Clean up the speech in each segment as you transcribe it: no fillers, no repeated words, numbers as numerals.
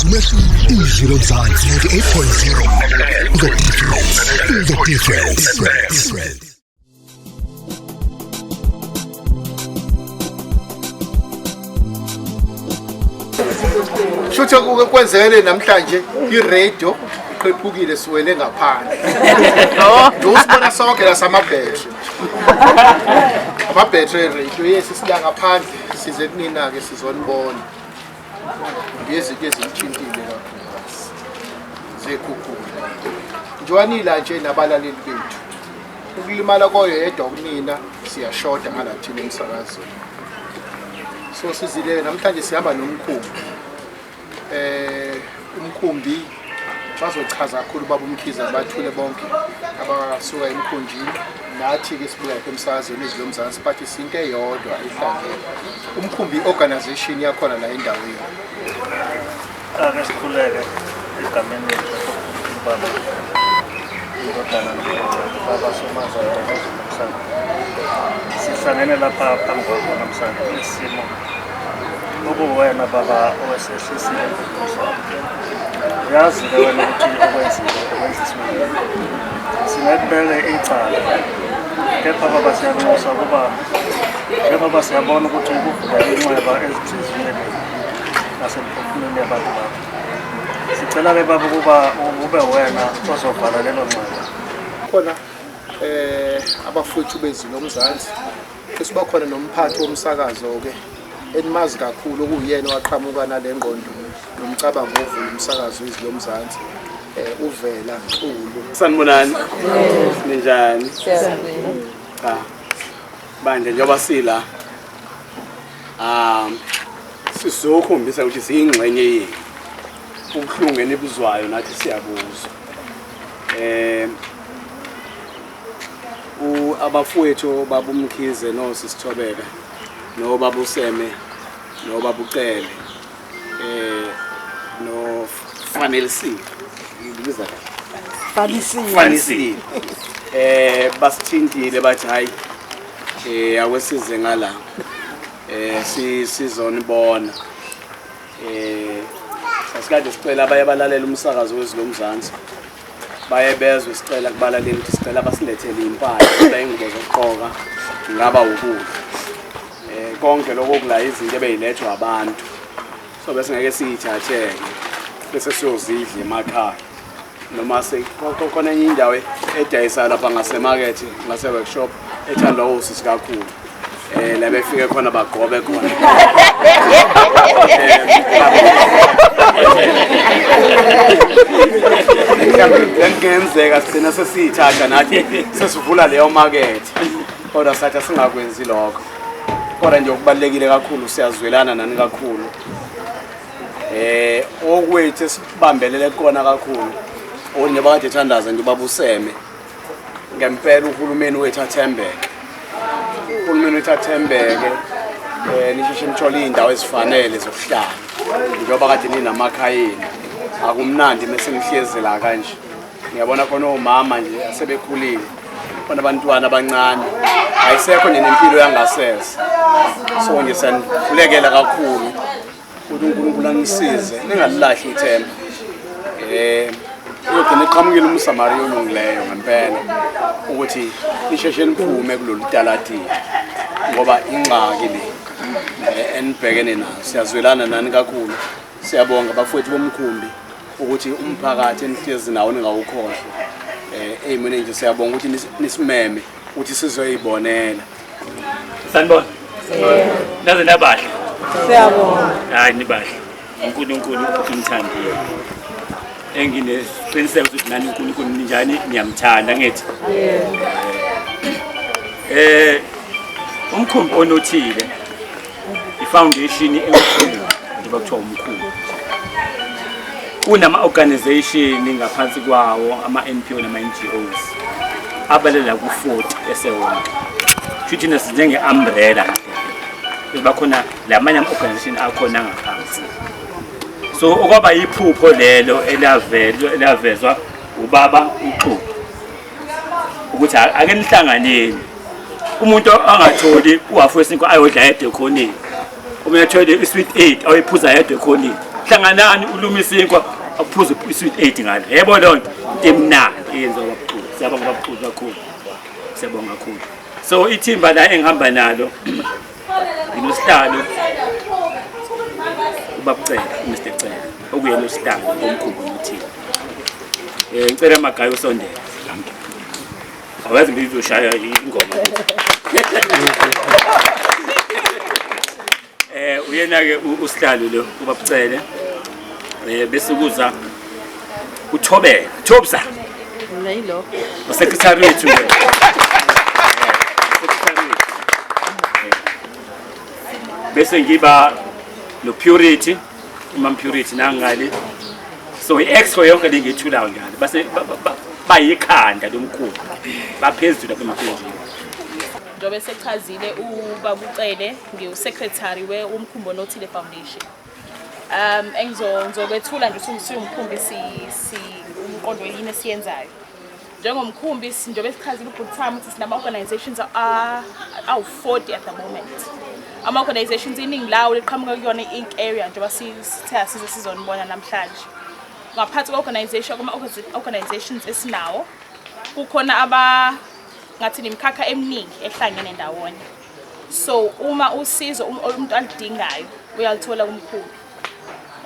Yenza umehluko. Izwi Lomzansi 98.0. The difference. The difference. Difference. Shuthe kwenzekele namhlanje i-radio iqhephukile siwele ngaphandle. Nje usibona sonke la samabhetri. Amabhetri e-radio yes sila ngaphandle size kunina ke sizonibona. Ngezinto ezimthintile kakhulukazi. Zekhukhula. Njengoba nje nabalaleli bethu. Ukulimala koyedwa kunina siyashoda ngala thina emsakazweni. So sizile namhlanje sihamba nomkhumbi. Umkhumbi bazochaza kakhulu baba uMkhize bathule bonke abasuka emkhunjini nathi ke sibuya lapha emsakazweni Izwi Lomzansi bathi sinto eyodwa ehlangene. Umkhumbi organization yakhona la endaweni. Ake sikhuleke egameni lethu Baba, iNdodana noMoya Ongcwele. Baba Somandla, nezulu nomhlaba. Sihlangene lapha phambi kwakho namhlanje kulesimo okuwena Baba owesehlisile umhlaba. Uyazi-ke wena ukuthi okwenzile okwenziswe yini. Singekubeke icala kepha Baba siyanxusa ukuba njengoba siyabona ukuthi kuvula inxeba ezinhliziyweni nasemphefumulweni yabantu bakho. Sicela-ke Baba ukuba ube wena ozovala lelo nxeba. Khona abafowethu beZwi Lomzansi bese khona nomphathi womsakazo ke enimazi kakhulu okuyena owaqhamuka nale ngqondo nomcabango wovula umsakazo Izwi Lomzansi uvela Xulu. Sanibonani. Ninjani? Cha. Bandla njengoba sila sizokhombisa ukuthi siyingxenye yenu. Ubuhlungu enibuzwayo nathi siyabuzwa. U abafowethu baba uMkhize no Sisithobeka no baba uSeme no baba uCele no Fanelisile. Ngibiza kahle. Fanisile. Fanisile. Basithintile bathi hayi akwesize ngala. Sizonibona. Sasikade sicela abaye balalela umsakazo weZwi Lomzansi. Baye bezwe sicela kubalaleli ukuthi sicela basilethele impahla, ingubo zokugqoka, ngaba ukudla. Konke lokho kula izinto ebeyilethwa abantu. So bese ngeke siyithatheke bese siyozidla emakhaya. Noma khona enye indawo edayisayo lapha ngasemakethe, ngase workshop ethandwa osisi kakhulu. La befike khona bagqobe khona. Kungenzeka sigcina sesiyithatha nathi sesivula leyo makethe. Kodwa sathi asingakwenzi lokho. Kodwa nje okubalulekile kakhulu siyazwelana nani kakhulu. Okwethu esibambelele kona kakhulu onye bakade ethandaza nje ubaba uSeme. Ngempela uhulumeni wethu athembeke. Uhulumeni wethu athembeke. Nisheshe nithole iy'ndawo ezifanele zokuhlala. Njengoba kade ninamakhaya enu. Akumnandi mese nihlezi la kanje. Ngiyabona khona omama nje asebekhulile. Khona abantwana abancane. Ayisekho nje nempilo yangasese. So nje siyanikhulekela kakhulu ukuthi uNkulunkulu anisize ningalilahli ithemba. Uyogcina eqhamukile umSamariya olungileyo ngempela ukuthi nisheshe niphume kulolu talatini ngoba ingxaki le enibhekene nayo. Siyazwelana nani kakhulu. Siyabonga bafowethu bomkhumbi ukuthi umphakathi enihlezi nawo ningawukhohlwa. Eyimweni nje siyabonga ukuthi nisimeme ukuthi sizoyibonela. Sanibona. Naze nabahle. Siyabonga. Hayi nibahle. uNkulunkulu umthandile. Enginesiqiniseko ukuthi nani uNkulunkulu ninjani niyamthanda ngithi. Umkhumbi onothile i-foundation enkulu njengoba kuthiwa umkhumbi. Kunama organization ngaphansi kwawo ama NPO nama NGOs abalela ku-40 esewonke. Futhi thina sinjenge umbrella kahle. Bakhona lamanye ama organization akhona ngaphansi. So okwaba iphupho lelo elavezwa ubaba uXulu ukuthi ake nihlanganeni. Umuntu angatholi uhafu wesinkwa ayodla yedwa ekhoneni. Uma ethole i-sweet aid ayiphuza yedwa ekhoneni. Hlanganani ulume isinkwa aphuze i-sweet aid ngalo. Yebo leyo nto into emnandi eyenziwa uBab'Xulu. Siyabonga uBab'Xulu kakhulu. Siyabonga kakhulu. So ithimba la engihamba nalo nginosihlalo uBab'Cele, Mr Cele, okuyena usihlalo omkhulu nothile. Ngicela amagayi usondele. Awazi ngizoshaya ingoma. Uyena ke usihlalo lo uBab'Cele. Bese kuza uThobela, Thobza. Mina yilo. Usekretary wethu ke. Bese ngiba no Purity, Imam Purity nangale. So i-expo yonke lengiyethulayo njalo base bayikhanda lomkhulu baphezulu lapha emkhunjini. Njengoba sechazile uBab'Cele, ngiwusecretary we-Umkhumbi Onothile Foundation. Engizokwethula nje siwumkhumbi si umqondo yini esiyenzayo. Njengomkhumbi njengoba sichazile uBhuti ukuthi sinama organizations awu-40 at the moment. Ama organizations iningi lawo liqhamuka kuyona i-Ink area njengoba sithe size sizonibona namhlanje. Ngaphansi kwe-organization kuma organizations esinawo kukhona aba ngathi imikhakha eminingi ehlangene ndawonye. So uma usizo umuntu aludingayo uyalithola kumkhumbi.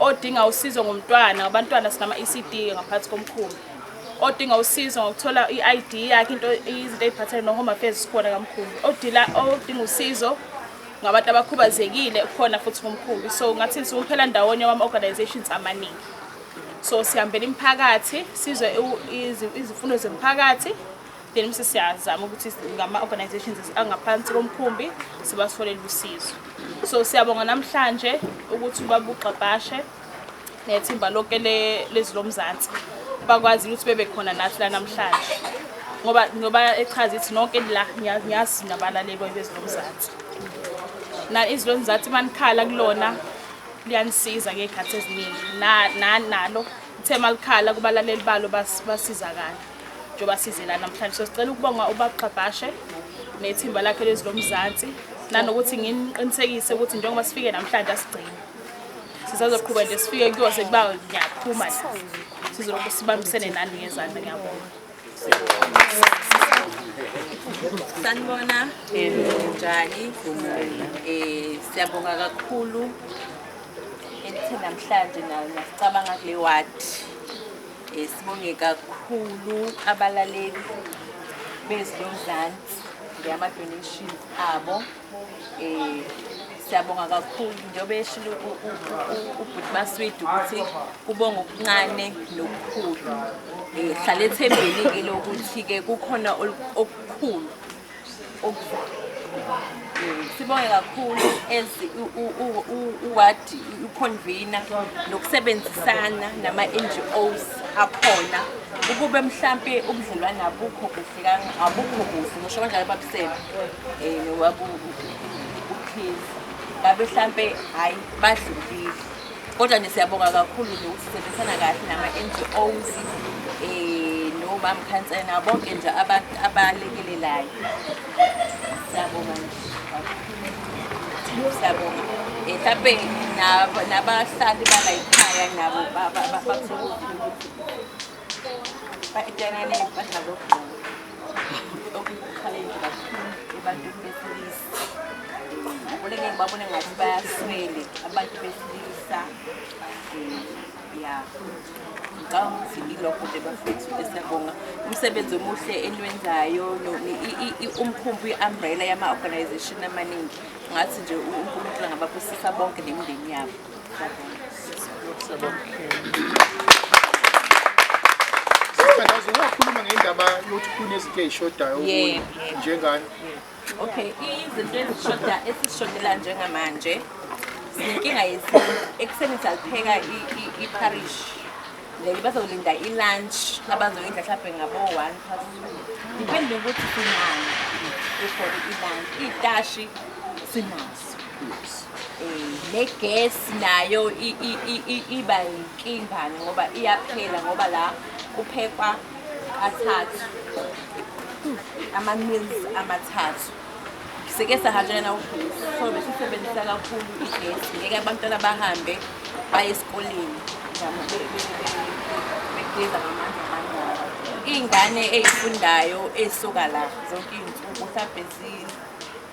Odinga usizo ngomntwana, abantwana sinama ECD ngaphansi komkhumbi. Odinga usizo ngokuthola i-ID yakhe, into izinto eziphathelene no-Home Affairs sikhona kamkhumbi. Odinga usizo ngabantu abakhubazekile khona futhi kumkhumbi. So ngathi siwumphela ndawonye wama organizations amaningi. So sihambela imiphakathi, sizwe izifundo zemiphakathi, then bese siyazama ukuthi ngama organizations angaphansi komkhumbi sibatholele usizo. So siyabonga namhlanje ukuthi uBab'Gxabhashe nethimba lonke lezwi lomzansi bakwazi ukuthi bebe khona nathi la namhlanje. Ngoba echaza ithi nonke la ngiyazi nabalaleli bezwi lomzansi. Na izwi lomzansi manikhala kulona liyanisiza ngezikhathi eziningi. Na nalo ithe malikhala kubalaleli balo basizakala. Njengoba size la namhlanje. So sicela ukubonga uBab'Gxabhashe nethimba lakhe lezwi lomzansi nanokuthi nginiqinisekise ukuthi njengoba sifike namhlanje asigcine. Sisazoqhubeka nje sifike kuyoze kuba ngiyaphuma la. Sizolokhu sibambisene nani ngezandla, ngiyabonga. Sanibona, njani? Siyabonga kakhulu enithe namhlanje nasicabanga kule ward. Sibonge kakhulu abalaleli bezwi lomzansi ngama donations abo. Siyabonga kakhulu njengoba eshilo uBhuti Maswidi ukuthi kubonga okuncane nokukhulu. Hlale ethembeni ke lokuthi ke kukhona okukhulu okuzayo. Sibonge kakhulu as uward uconvener nokusebenzisana nama NGOs akhona ukube mhlambe ubudlelwane abukho kuhle abukho kuhle ngisho kanjalo babusele nowabu uKhizi ngabe mhlambe hayi badlulile, kodwa nje siyabonga kakhulu nje ukuthi sisebenzisana kahle nama NGOs noma mkhansela bonke nje abantu abalekelelayo. Siyabonga nje kakhulu, siyabonga. Mhlambe nabahlali bala ekhaya nabo bathokozile ukuthi ba-etanane badla okukhala nje kakhulu ebantwini besilisa. Ngibone ngeke ngibabone ngathi bayaswele abantu besilisa. Ya, ngicabanga ukuthi yilokho nje bafethu. Siyabonga umsebenzi omuhle eniwenzayo, umkhumbi i-umbrella yama-organization amaningi. Ngathi nje uNkulunkulu angababusisa bonke nemindeni yabo. Sithandazo, ungakhuluma ngendaba yokuthi kunezinto ey'shodayo njengani? Okay, izinto ezishoda esishodela njengamanje sinenkinga yesinkwa. Ekuseni salipheka i-porridge. Leli bazolinda i-lunch abazoyidla mhlawumbe ngabo 2:15. Depende ukuthi sinani for i-lunch. Iy'tashi sinazo. Negesi nayo iba inkinga ngoba iyaphela ngoba la kuphekwa kathathu, ama-meals amathathu. Sike sahanjelwa nawugesi, so besisebenzisa kakhulu igesi. Ngeke abantwana bahambe baye esikoleni begeza ngamanzi abandayo. Iy'ngane ey'fundayo ey'suka la zonke iy'nsuku mhlawumbe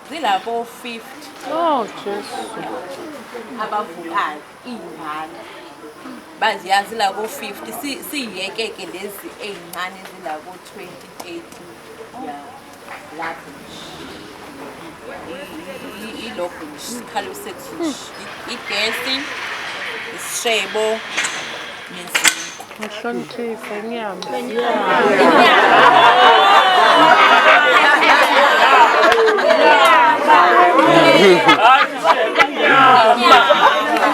zilabo 50. Oh Jesu. Abavukayo iy'ngane baziyazi zilabo 50, siyiyeke-ke lezi ey'ncane zilabo 20, 30 lapho nje. Ilokho nje isikhalo sethu nje, igesi, isishebo nezinkwa. Ngihloniphise inyama.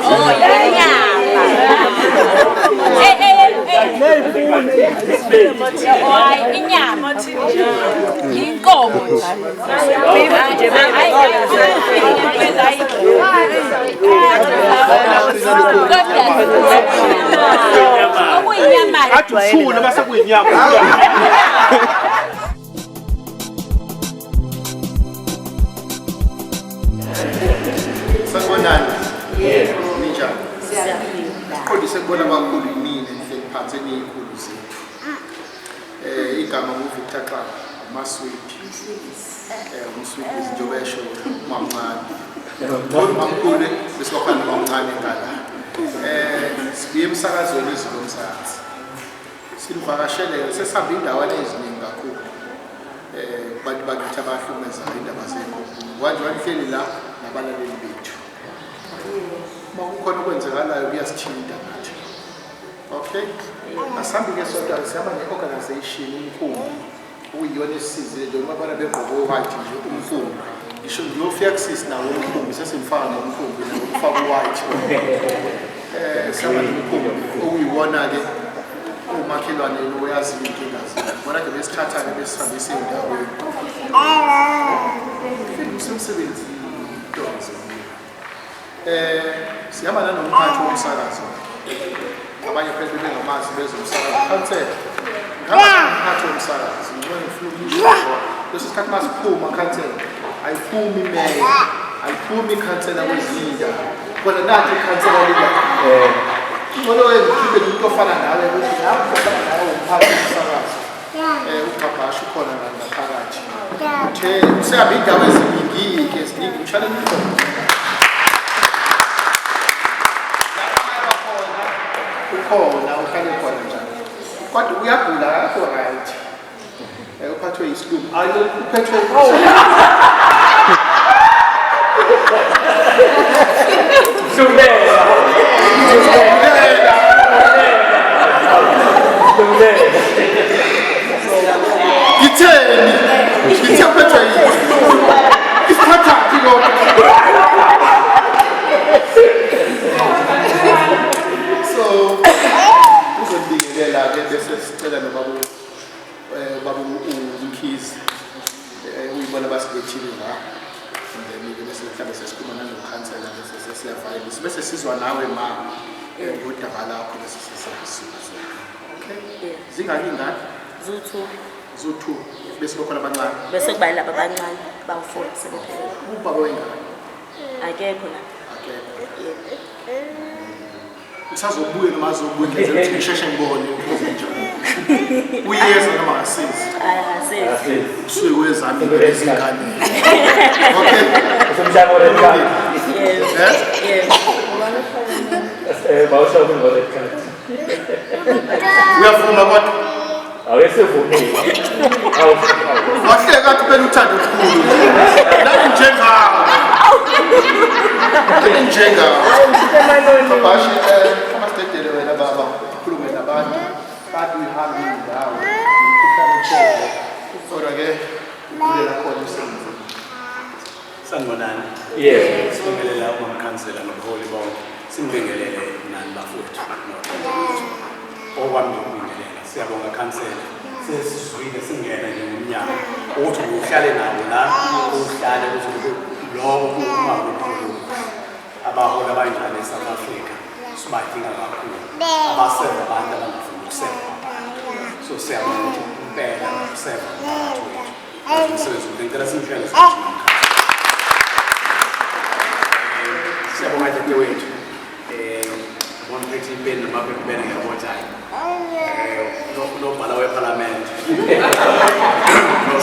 Oh, inyama. Inyama. Inkomo nje. Okuyinyama. Athi uthule base kuyinyama. Sanibonani. Yebo. Ninjani? Siyaphila. Siqondise kubona abakhulu yinini enihleli phansi eniyikhulu zethu. Igama nguVictor Xaba, uMaswidi. Umswidi njengoba esho umamncane. Umamkhulu bese bakhona umamncane ngala. Sibuye emsakazweni Izwi Lomzansi. Silivakashele sesihambe indawana eziningi kakhulu. Kubantu bakithi abahlukumezayo indaba zenkukhu. Manje wanihleli la nabalaleli bethu. Uma kukhona okwenzekalayo kuyasithinta nathi. Okay? Asihambi-ke sodwa, sihamba ne-organization umkhumbi okuyiyona esisizile nje uma bona begqoke o-white nje umkhumbi. Ngisho ngiyofika kusisi nawo umkhumbi, sesimfaka nomkhumbi ufaka u-white. Sihamba nomkhumbi okuyiwona-ke umakhelwane lo oyaziyo inkinga zethu. Bona-ke besithatha-ke besihambise ey'ndaweni. Usemsebenzini ntombi. Sihamba nanomphathi womsakazo. Abanye phela bebengamazi bezomsakazo. Khansela. Ngihamba nomphathi womsakazo. Ngibona ngifuna ukusho. Leso sikhathi masiphuma khansela. Ayiphumi imeya. Ayiphumi ikhansela kwezinye iy'ndawo. Kodwa nathi ikhansela lila. Ngcono wena ukhiphe umuntu ofana nawe ukuthi nawe ofana nawe umphathi womsakazo. Ugqabhasha ukhona ngaphakathi. Uthe usehamba iy'ndawo eziningi-ke eziningi mshayeleni ikhona. Ukhona uhlale khona njalo. Kodwa uyagula akakho right. Uphathwe yisilungu. Ayi uphethwe. Ngitheni? Ngithe uphethwe yini? Isithathaphi lokho? So uzobingelela-ke bese sicela nobaba baba uMkhize uyibona basilethile la. And then-ke bese mhlawumbe sesikhuluma nanokhansela bese sesiyavalelisa bese sizwa nawe ma ngodaba lakho bese sesiyasuka. Okay? Zingaki ingane? Ziwu-2. Ziwu-2 bese bakhona abancane. Bese kuba yilaba abancane bawu-4 sebephelele. Ubaba wengane? Akekho lapha. Akekho. Yebo. Usazobuya noma azobuya ngenzela ukuthi ngisheshe ngibone ukuthi njani. Uyeza noma akasizi? Akasizi. Usuke wezami izingane. Okay. Usemshaya ngo-red card. Yebo. Yebo. Bawushaye ngo-red card. Uyavuma kodwa? Awesevumile. Wahleka athi phela uthando olukhulu. Nami njengawe. Nami njengawe. Babashi abasidedele wena baba ukhulume nabantu. Bathi uyihambe indawo. Umkhuhlane uthele. Kodwa ke ukulela khona umsebenzi. Sanibonani. Yebo. Sibingelela umamkhansela nobuholi bonke. Simbingelele nani bafowethu nodadewethu. Okwami nje ukubingelela. Siyabonga khansela. Sesizwile singena nje ngomnyango ukuthi uhlale nabo la, uhlale kuze lokho uma kuphuma. Abaholi abanjalo eSouth Africa sibadinga kakhulu. Abaseva abantu abangafuni ukuseva abantu. So siyabonga ukuthi impela useva umphakathi wethu. Umsebenzi ngicela simshayele isandla. Siyabonga dadewethu. Ngibona uphethe ipeni namaphepha ngiyabona ukuthi hhayi unobhala wephalamende.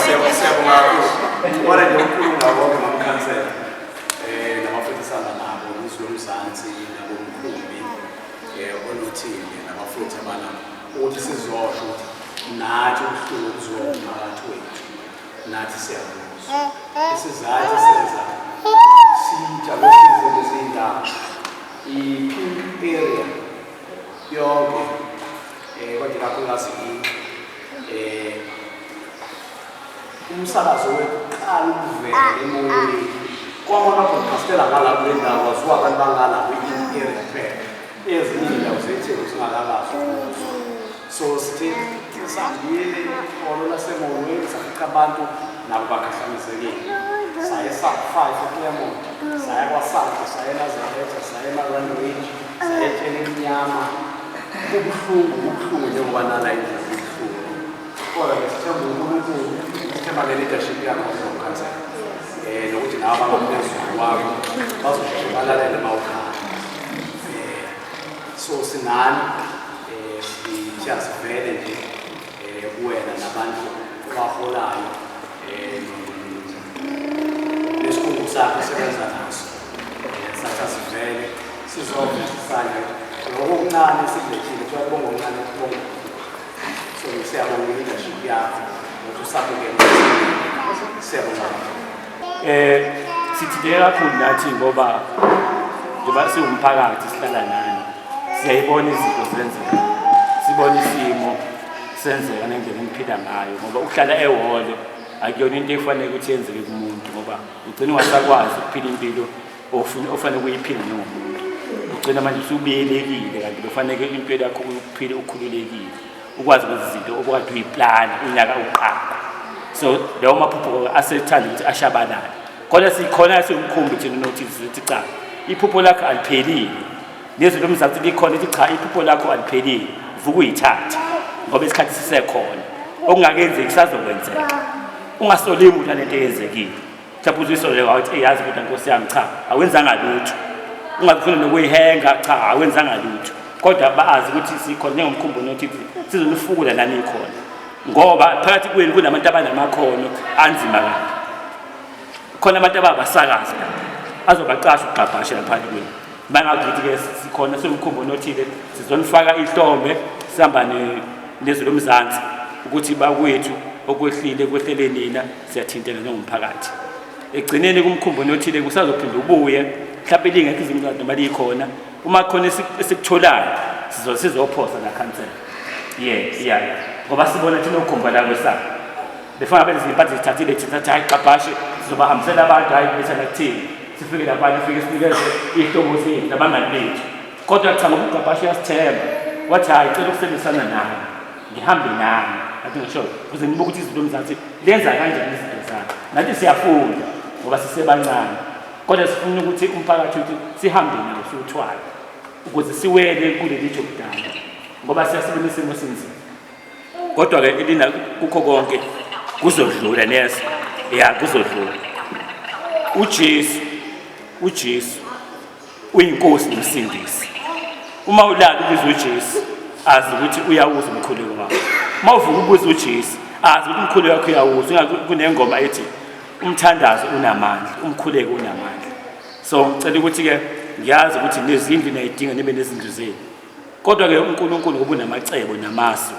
Siyabonga kakhulu. Kodwa nje okukhulu ngakho mamkhansela nabafethu esihamba nabo izwe lomzansi nabomkhumbi onothile nabafowethu abalapha ukuthi sizosho ukuthi nathi ubuhlungu obuziwa umphakathi wethu nathi siyabuzwa. Isizathu esenza sijabulise lezi ndawo i-pink area yonke kodwa ikakhulukazi umsakazo wethu uqala ukuvela emoyeni kwamona broadcastela ngala kule ndawo waziwa abantu bangala kwi-pink area kuphela, ezinye iy'ndawo zetheku singakakazi ukuzwa. So sithe sihambile ihholo lasemolweni safica abantu nabo bakhahlamezekile, saye sub-5 eClermont, saya kwaSanto, saya eNazaretha, saya ema-Rand Ridge, saya etsheni emnyama. Kubuhlungu, kubuhlungu njengoba nala indlela kubuhlungu, kodwa-ke sithemba uNkulunkulu, sithemba nge-leadership yakho ngomkhansela nokuthi nawe abangaphezulu kwakho bazosheshe balalele mawukhala. So sinani siyasivele nje kuwena nabantu obaholayo nesikhungu sakho sebenza naso. Sathi sivele sizoveza isandla lokho okuncane esikulethile, kuthiwa kubonga okuncane kubonga. So siyabonga i-leadership yakho ukuthi usabukele, siyabonga. Sithinteke kakhulu nathi ngoba njengoba siwumphakathi sihlala nani, siyayibona izinto zenzeka, sibona isimo senzeka nendlela eniphila ngayo, ngoba ukuhlala ehholo akuyona into efanele ukuthi yenzeke kumuntu, ngoba ugcina ungasakwazi ukuphila impilo ofanele ukuyiphila njengomuntu. Ugcina manje usubiyelekile, kanti befanele impilo yakho uphile ukhululekile, ukwazi ukwenza izinto obukade uyiplana unyaka uqala. So lawo maphupho asethanda ukuthi ashabalale, kodwa sikhona siwumkhumbi thina nokuthi sithi cha, iphupho lakho aliphelile. Nezwi lomzansi likhona lithi cha, iphupho lakho aliphelile, vuka uyithathe ngoba isikhathi sisekhona, okungakenzeki kusazokwenzeka. Ungasoli muntu nalento eyenzekile, mhlawumbe uzuyisole wathi eyazi kodwa nkosi yami, cha awenzanga lutho. Ungafuni nokuyihenga, cha awenzanga lutho, kodwa bazi ukuthi sikhona njengomkhumbi nothi sizonifukula nani khona, ngoba phakathi kwenu kunabantu abanamakhono anzima kabi, khona abantu ababasakazi lapha azobaqasha ukugqabhasha phakathi kwenu. Bangakuthi-ke sikhona siwumkhumbi onothile, sizonifaka ihlombe sihamba nezwe lomzansi ukuthi bakwethu okwehlile kwehlele nina, siyathinteka njengomphakathi. Ekugcineni kumkhumbi onothile kusazophinda ubuye, mhlawumbe lingekho izimzansi noma likhona, uma khona esikutholayo sizophosa nakhansela. Yeah, ngoba sibona thina ukhomba la kwesabo befana benze izimpahla zithathile thina sathi hayi gqabhashe sizobahambisela abantu, hayi betha nakuthini sifike lapha sifike sinikeze iy'hlobo zethu nabangani bethu. Kodwa cha, ngoba ugqabhashe uyasithemba, wathi hhayi cela ukusebenzisana nawe, ngihambe nami athi ngisho ukuze ngibuke ukuthi izinto mzansi lenza kanjani izinto zabo. Nathi siyafunda ngoba sisebancane, kodwa sifuna ukuthi umphakathi wethu sihambe nawo siwuthwale ukuze siwele kuleli Jordani, ngoba siyasibona isimo sinzima. Kodwa-ke elina kukho konke kuzodlula, niyeza ya kuzodlula. uJesu uyinkosi nomsindisi. Uma ulala ubiza uJesu, azi ukuthi uyawuzwa umkhuleko wakho. Uma uvuka ubuza uJesu, azi ukuthi umkhuleko wakho uyawuzwa. Kunengoma ethi umthandazo unamandla, umkhuleko unamandla. So ngicela ukuthi-ke ngiyazi ukuthi nezindlu niyayidinga, nibe nezindlu zenu, kodwa-ke uNkulunkulu ngoba unamacebo namasu,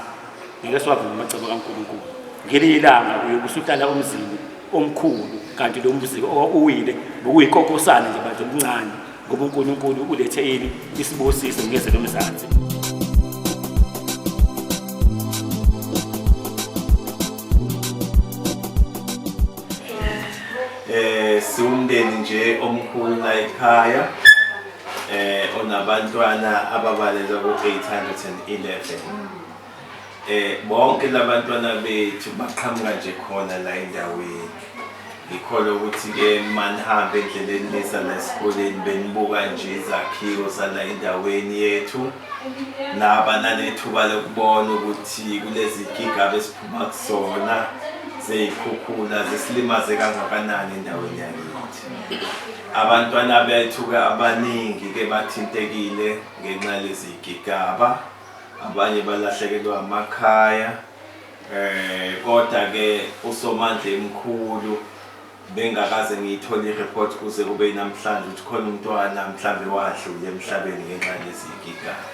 ngeke siwavuma amacebo kaNkulunkulu. Ngelinye ilanga uyobe usuhlala umzini omkhulu, kanti lo mzi uwile bokuyikokosana nje bandla omncane, ngoba uNkulunkulu ulethe ini isibusiso ngeze lomzansi. Siwumndeni nje omkhulu la ekhaya onabantwana ababalelwa ku-811. Bonke labantwana bethu baqhamuka nje khona la endaweni. Ngikholwa ukuthi-ke manihambe endleleni nisa la esikoleni benibuka nje izakhiwo zala endaweni yethu, naba nalethuba lokubona ukuthi kulezi gigaba esiphuma kuzona zey'khukhula zisilimaze kangakanani endaweni yakithi. ngaphakathi. Abantwana bethu-ke abaningi-ke bathintekile ngenxa yalezi gigaba, abanye balahlekelwa amakhaya eh kodwa ke uSomandla emkhulu bengakaze ngiyithole i-report kuze kube namhlanje ukuthi khona umntwana mhlambe wadlula emhlabeni ngenxa yalezi gigaba.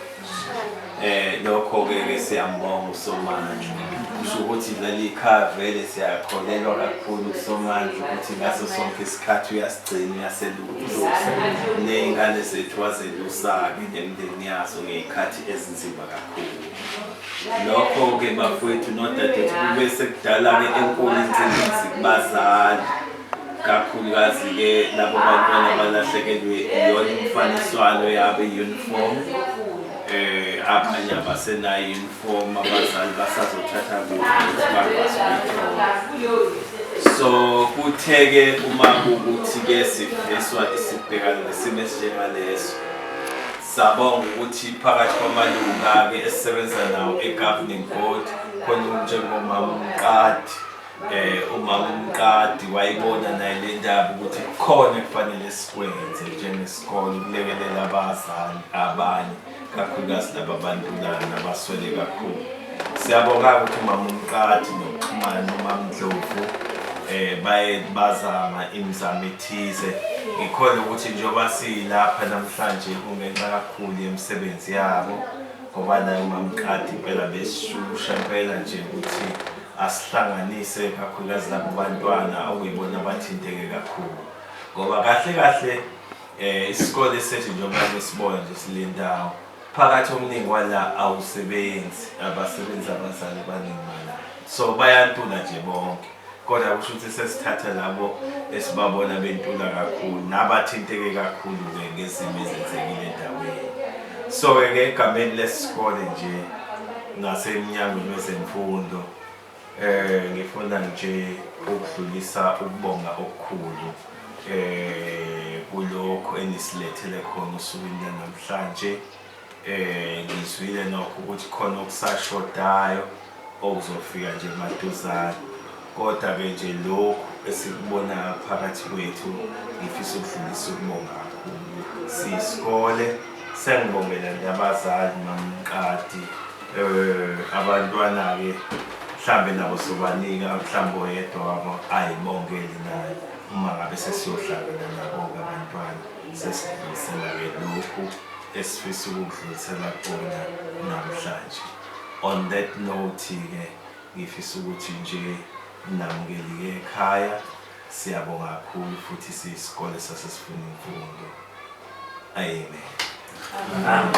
Eh lokho ke ke siyambonga uSomandla. Kusho ukuthi leli khaya vele siyakholelwa kakhulu kuSomandla ukuthi ngaso sonke isikhathi uyasigcina uyaselusa. Nezingane zethu wazelusa-ke nemindeni yazo ngey'khathi ezinzima kakhulu. Lokho ke bafowethu nodadewethu kube sekudala-ke enkulu ingcindezi kubazali kakhulukazi-ke labo bantwana abalahlekelwe iyona imfaniswano yabo i-uniform eh abanye abasenayo i-uniform abazali basazothatha kuphi ukuthi bakwazi ukuyithola so kuthe-ke uma kuwukuthi-ke sifiswa isibhekana nesimo esinjengaleso sabonga ukuthi phakathi kwamalunga-ke esisebenza nawo e-governing board khona njengomama uMqadi eh umama uMqadi wayibona naye le ndaba ukuthi kukhona kufanele sikwenze njengesikole ukulekelela abazali abanye kakhulukazi laba bantulayo nabaswele kakhulu. Siyabonga ukuthi umama uMqadi nokuxhumana nomama Ndlovu eh baye bazama imizamo ethize. Ngikholwa ukuthi njengoba silapha namhlanje kungenxa kakhulu yemisebenzi yabo ngoba naye umama uMqadi impela besishusha impela nje ukuthi asihlanganise kakhulukazi labo bantwana okuyibona abathinteke kakhulu ngoba kahle kahle eh isikole sethu njengoba nisibona nje sile ndawo phakathi omningi wala awusebenzi abasebenzi abazali abaningi bala so bayantula nje bonke kodwa kusho ukuthi sesithatha labo esibabona bentula kakhulu nabathinteke kakhulu-ke ngezimo ezenzekile endaweni so-ke egameni lesikole nje nasemnyangweni wezemfundo eh ngifuna nje ukudlulisa ukubonga okukhulu eh kulokho enisilethele khona osukwini lanamhlanje eh ngizwile nokho ukuthi khona okusashodayo okuzofika nje maduzane kodwa ke nje lokhu esikubona phakathi kwethu ngifisa ukudlulisa ukubonga kakhulu siyisikole sengibongela nabazali mamqadi eh abantwana ke mhlambe nabo sobanika mhlambe oyedwa wabo ayibongele naye uma ngabe sesiyohlangana nabo-ke abantwana sesidlulisela-ke lokhu esifisa ukukudlulisela kubona namhlanje. On that note-ke ngifisa ukuthi nje namukelike ekhaya. Siyabonga kakhulu futhi siyisikole sasesifuna imfundo. Amen. Amen.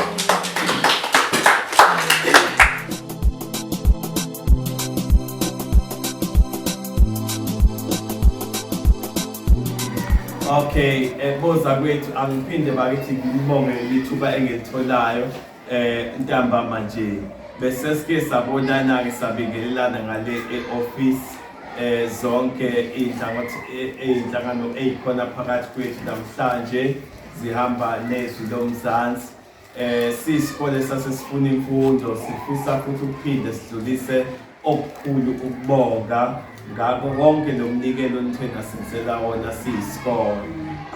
Okay, boza kwethu angiphinde bakithi ngibonge lithuba engilitholayo eh ntambama nje. Bese sike sabonana ke sabingelelana ngale e-office eh zonke inhlangothi ezinhlangano ezikhona phakathi kwethu namhlanje zihamba nezwi lomzansi. Eh siyisikole sasesifuna imfundo sifisa futhi ukuphinde sidlulise okukhulu ukubonga ngako konke lo mnikelo nithe nasenzela wona siyisikole.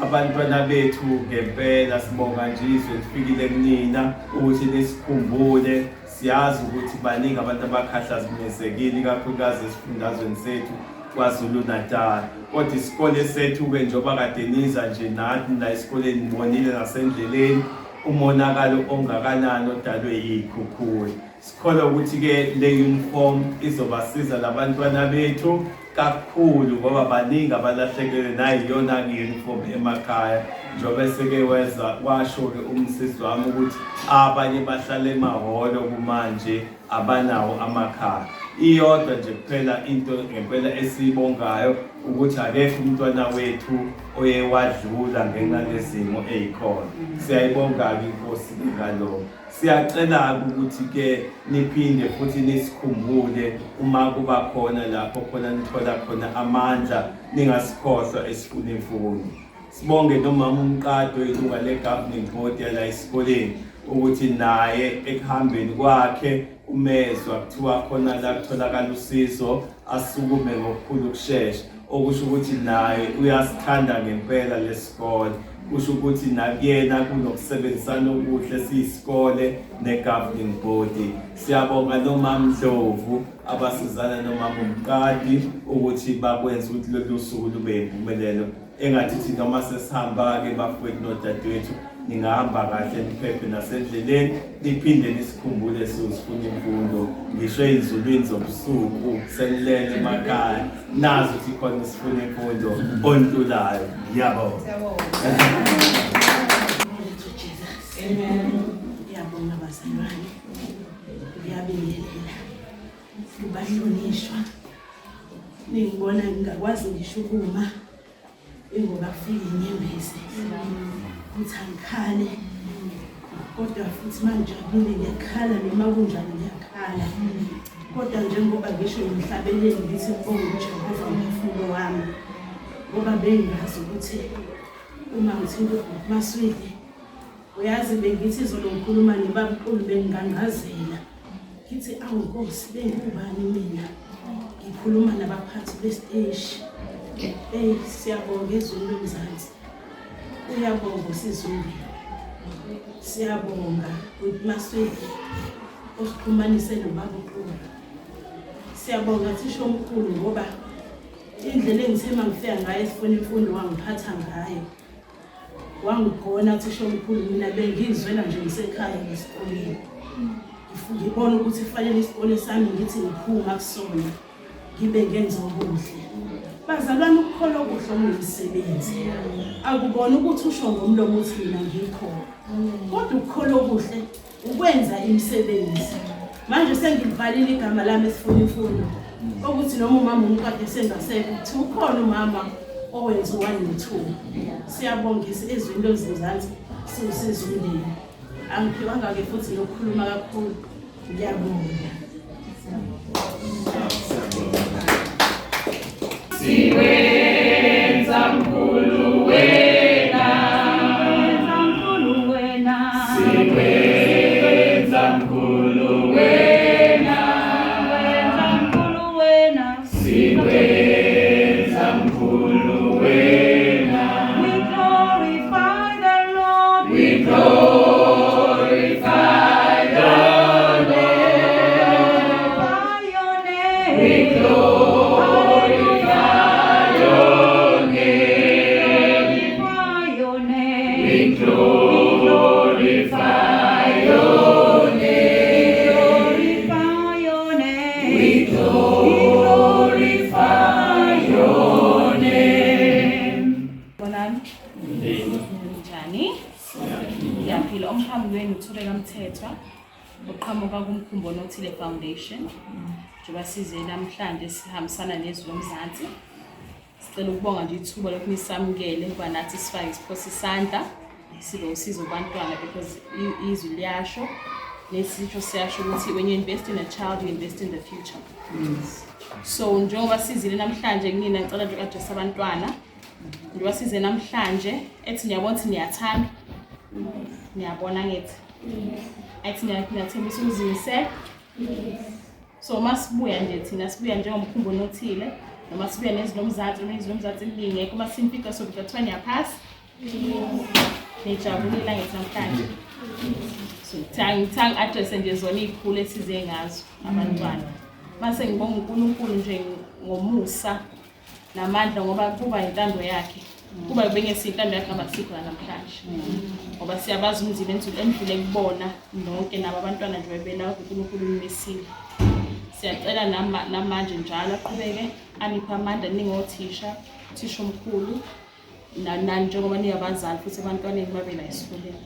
Abantwana bethu ngempela sibonga nje izwe lifikile kunina ukuthi nisikhumbule. Siyazi ukuthi baningi abantu abakhahlazimezekile ikakhulukazi esifundazweni sethu KwaZulu-Natal. Kodwa isikole sethu-ke njengoba kade niza nje nathi la esikoleni nibonile nasendleleni umonakalo ongakanani odalwe yiy'khukhula. Sikholwa ukuthi-ke le uniform izobasiza labantwana bethu kakhulu ngoba baningi abalahlekelwe nayiyona-ke i-uniform emakhaya njengoba eseke weza washo-ke umsizi wami ukuthi abanye bahlala emahholo kumanje abanawo amakhaya. Iyodwa nje kuphela into ngempela esiyibongayo ukuthi akekho umntwana wethu oye wadlula ngenxa lezimo ezikhona. Siyayibonga-ke iNkosi ngalokho. Siyacela-ke ukuthi-ke niphinde futhi nisikhumbule uma kuba khona lapho khona nithola khona amandla ningasikhohlwa esifuna imfundo. Sibonge nomama uMqadi oyilunga le-governing board yala esikoleni ukuthi naye ekuhambeni kwakhe umezwa kuthiwa khona la kutholakala usizo asukume ngokukhulu ukushesha. Okusho ukuthi naye uyasithanda ngempela lesikole. Kusho ukuthi nakuyena kunokusebenzisana okuhle siyisikole ne-governing body. Siyabonga nomama Ndlovu abasizana nomama uMqadi ukuthi bakwenze ukuthi lolu suku lube yimpumelelo. Engathi thina uma sesihamba-ke bafowethu nodadewethu ningahamba kahle niphephe nasendleleni niphinde nisikhumbule siyosifuna imfundo ngisho ey'nzulwini zobusuku senilele emakhaya nazi ukuthi khona sifuna imfundo ontulayo. Ngiyabonga. Ngiyabonga bazalwane, ngiyabingelela kubahlonishwa. Ningibona ngingakwazi ngisho ukuma ingoba kufika inyembezi ukuthi angikhale, kodwa futhi mangijabule ngiyakhala, noma kunjani ngiyakhala. Kodwa njengoba ngisho ngimhlabeleli ngithi ngibonge uJehova umphefumulo wami, ngoba bengingazi ukuthi uma ngithinta uMaswidi, uyazi bengithi izolo ngikhuluma nobab'Xulu bengingangazela ngithi awu Nkosi, bengubani mina ngikhuluma nabaphathi besiteshi. Eyi, siyabonga ezweni loMzansi, uyabonga uSizumbi, siyabonga uMaswidi osixhumanise nobaba uXulu. Siyabonga thisha omkhulu ngoba indlela engithe uma ngifika ngayo esifuna imfundo wangiphatha ngayo, wangigona thisha omkhulu. Mina bengizwela nje ngisekhaya ngesikoleni, ngibona ukuthi kufanele isikole sami ngithi ngiphuma kusona ngibe ngenza okuhle. Bazalwane, ukukholwa okuhle okunomsebenzi akubona ukuthi usho ngomlomo uthi mina ngikholwa, kodwa ukukholwa okuhle ukwenza imisebenzi. Manje sengilivalile igama lami esifuna imfundo, ukuthi noma umama umqade sengasekho ukuthi ukhona umama owenza u-1 no-2. Siyabonga ezweni loMzansi, siwusiza umndeni. Angiphiwanga-ke futhi nokukhuluma kakhulu. Ngiyabonga. Siwenza mkhulu wena, mkhulu wena, siwenza mkhulu wena, wenza mkhulu wena, siwenza mkhulu wena. We glorify the Lord, we glorify the Lord, glorify your name, we glorify your name, glorify your name, we glorify your name, glorify your name, we glorify your name. Bonani. Njani? Ngiyaphila. Umqhamuki wenu uThobeka Mthethwa, oqhamuka kuMkhumbi Onothile Foundation. Njengoba size namhlanje sihambisana nezwi loMzansi. Sicela ukubonga nje ithuba lokuthi nisamukele ukuba nathi sifake isiphose isandla sibe usizo kubantwana, because izwi liyasho, nesisho siyasho ukuthi when you invest in a child, you invest in the future. So njengoba sizile namhlanje kunina, ngicela nje uku-address abantwana. Njengoba size namhlanje, ethi niyabona ukuthi niyathanda, niyabona ngithi athi niyathembisa ukuzimisela. So uma sibuya nje thina sibuya njengomkhumbi onothile, noma sibuya nezwi lomzansi, noma izwi lomzansi lingekho, uma simfica sokuthi kuthiwa niyaphasa, nijabulile ngithi namhlanje. So ngithanga ngi-address nje zona iy'khulu esize ngazo abantwana. Mase ngibonga uNkulunkulu nje ngomusa namandla, ngoba kuba intando yakhe. Kuba bengesiyo intando yakhe ngabe asikho la namhlanje, ngoba siyabazi umzimba endlule kubona nonke nabo abantwana nje bebela uNkulunkulu umisile. Siyacela namanje njalo aqhubeke aniphe amandla ningothisha, uthisha omkhulu njengoba ningabazali futhi ebantwaneni babe la esikoleni.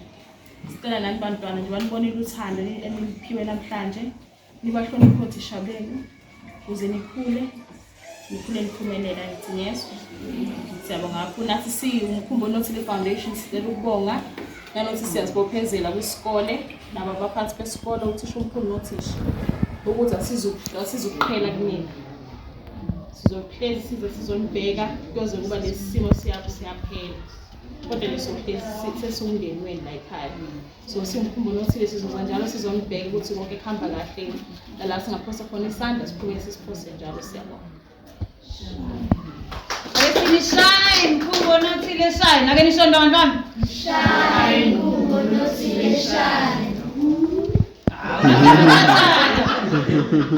Sicela nani bantwana nje banibonile uthando eniliphiwe namhlanje, nibahloniphe othisha benu ukuze nikhule nikhule niphumelela. Ngithi ngiyezwa. Siyabonga kakhulu. Nathi siwumkhumbi onothile foundation sicela ukubonga nanokuthi siyazibophezela kwisikole nabo abaphathi besikole, uthisha omkhulu nothisha, ukuthi asizukuqhela kunina, sizohlezi size sizonibheka kuyoze kuba lesi simo siyaphela, kodwa nje sohlezi sesiwumndeni wenu la ekhaya. So siwumkhumbi onothile sizoza njalo sizonibheka ukuthi konke kuhamba kahle, la singaphosa khona isandla siqhubeke sisiphose njalo. Siyabonga. Asithi shine mkhumbi onothile shine. Ake nisho bantu bami. Shine mkhumbi onothile shine.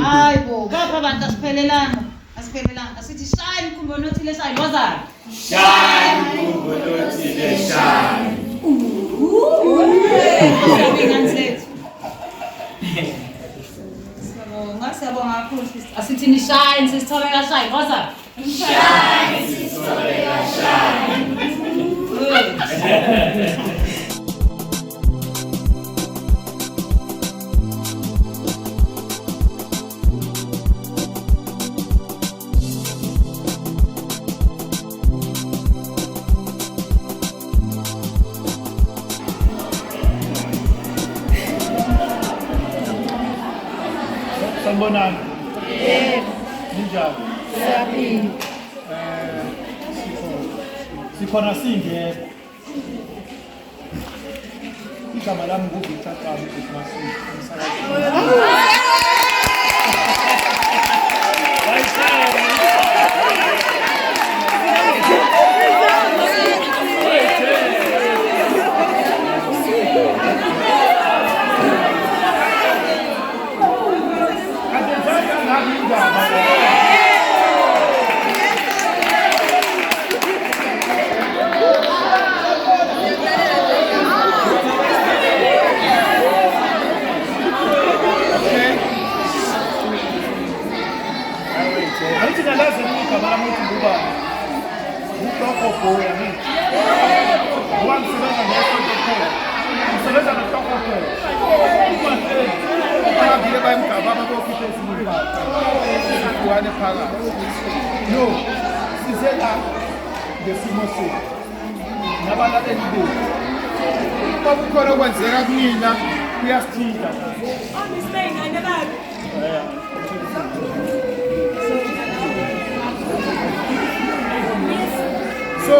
Hayi bo, bapha abantu asiphelelanga. Asiphelelanga. Asithi shine mkhumbi onothile shine. Wazana. Shine mkhumbi onothile shine. Siyabonga zethu. Siyabonga, siyabonga kakhulu sister. Asithi ni shine sisithobeka shine. Wazana. Shine sisithobeka shine. Good. Sanibonani. Yebo. Ninjani? Siyaphila. Sikhona singekho. Igama lami nguVictor Xabi Masuku, umsakazi. Angithi nalazi igama lami ukuthi ngubani? UToko Boy angithi. Ngoba ngisebenza nesonto kuphela. Ngisebenza noToko Boy. Bahambile bayemgaba ababokhipha ezinye impahla. Sihlukane phakathi. No, size la ngesimo sethu. Nabalaleli bethu. Uma kukhona okwenzeka kunina kuyasithinta. So,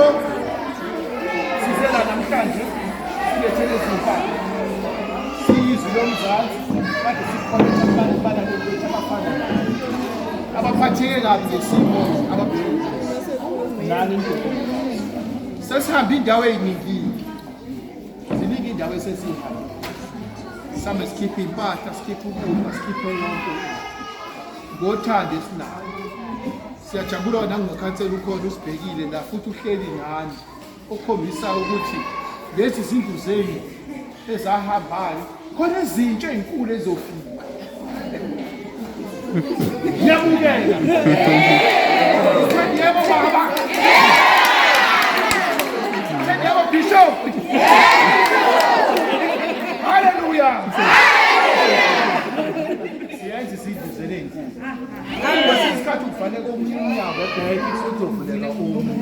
size la namhlanje silethele izimpahla. Siyizwi lomzansi kade sikholetha kubantu balaleli bethu abafana nani. Abaphatheke kabi ngesimo ababhekene nani indoda. Sesihambe indawo eziningi. Ziningi indawo esesihambe. Sihambe sikhiphe impahla, sikhiphe ukudla, sikhiphe yonke. Ngothando esinalo. Siyajabula nangokhansela ukhona usibhekile la futhi uhleli nani okukhombisa ukuthi lezi zindlu zenu ezahambayo khona ezintsha ezinkulu ezofika. Ngiyabukela. Yebo baba. Yebo bishop. Hallelujah. Siyenze izindlu zenu ezinkulu. Kwesinye isikhathi kuvaleka omunye umnyango ebhenki kuzovuleka omunye.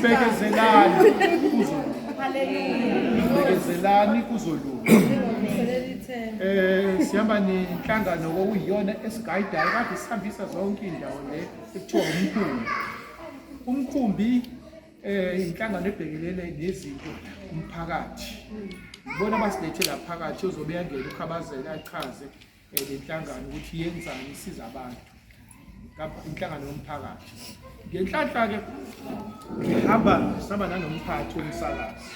Bekezelani kuzolunga. Bekezelani kuzolunga. Sihamba nenhlangano okuyiyona esigayidayo kade sihambisa zonke iy'ndawo le ekuthiwa umkhumbi. Umkhumbi inhlangano ebhekelele nezinto umphakathi. Ibona abasilethe la phakathi ozobe yangena ukhabazela achaze le nhlangano ukuthi yenzani isiza abantu. Inhlangano yomphakathi. Ngenhlanhla ke ngihamba sihamba nanomphathi womsakazi.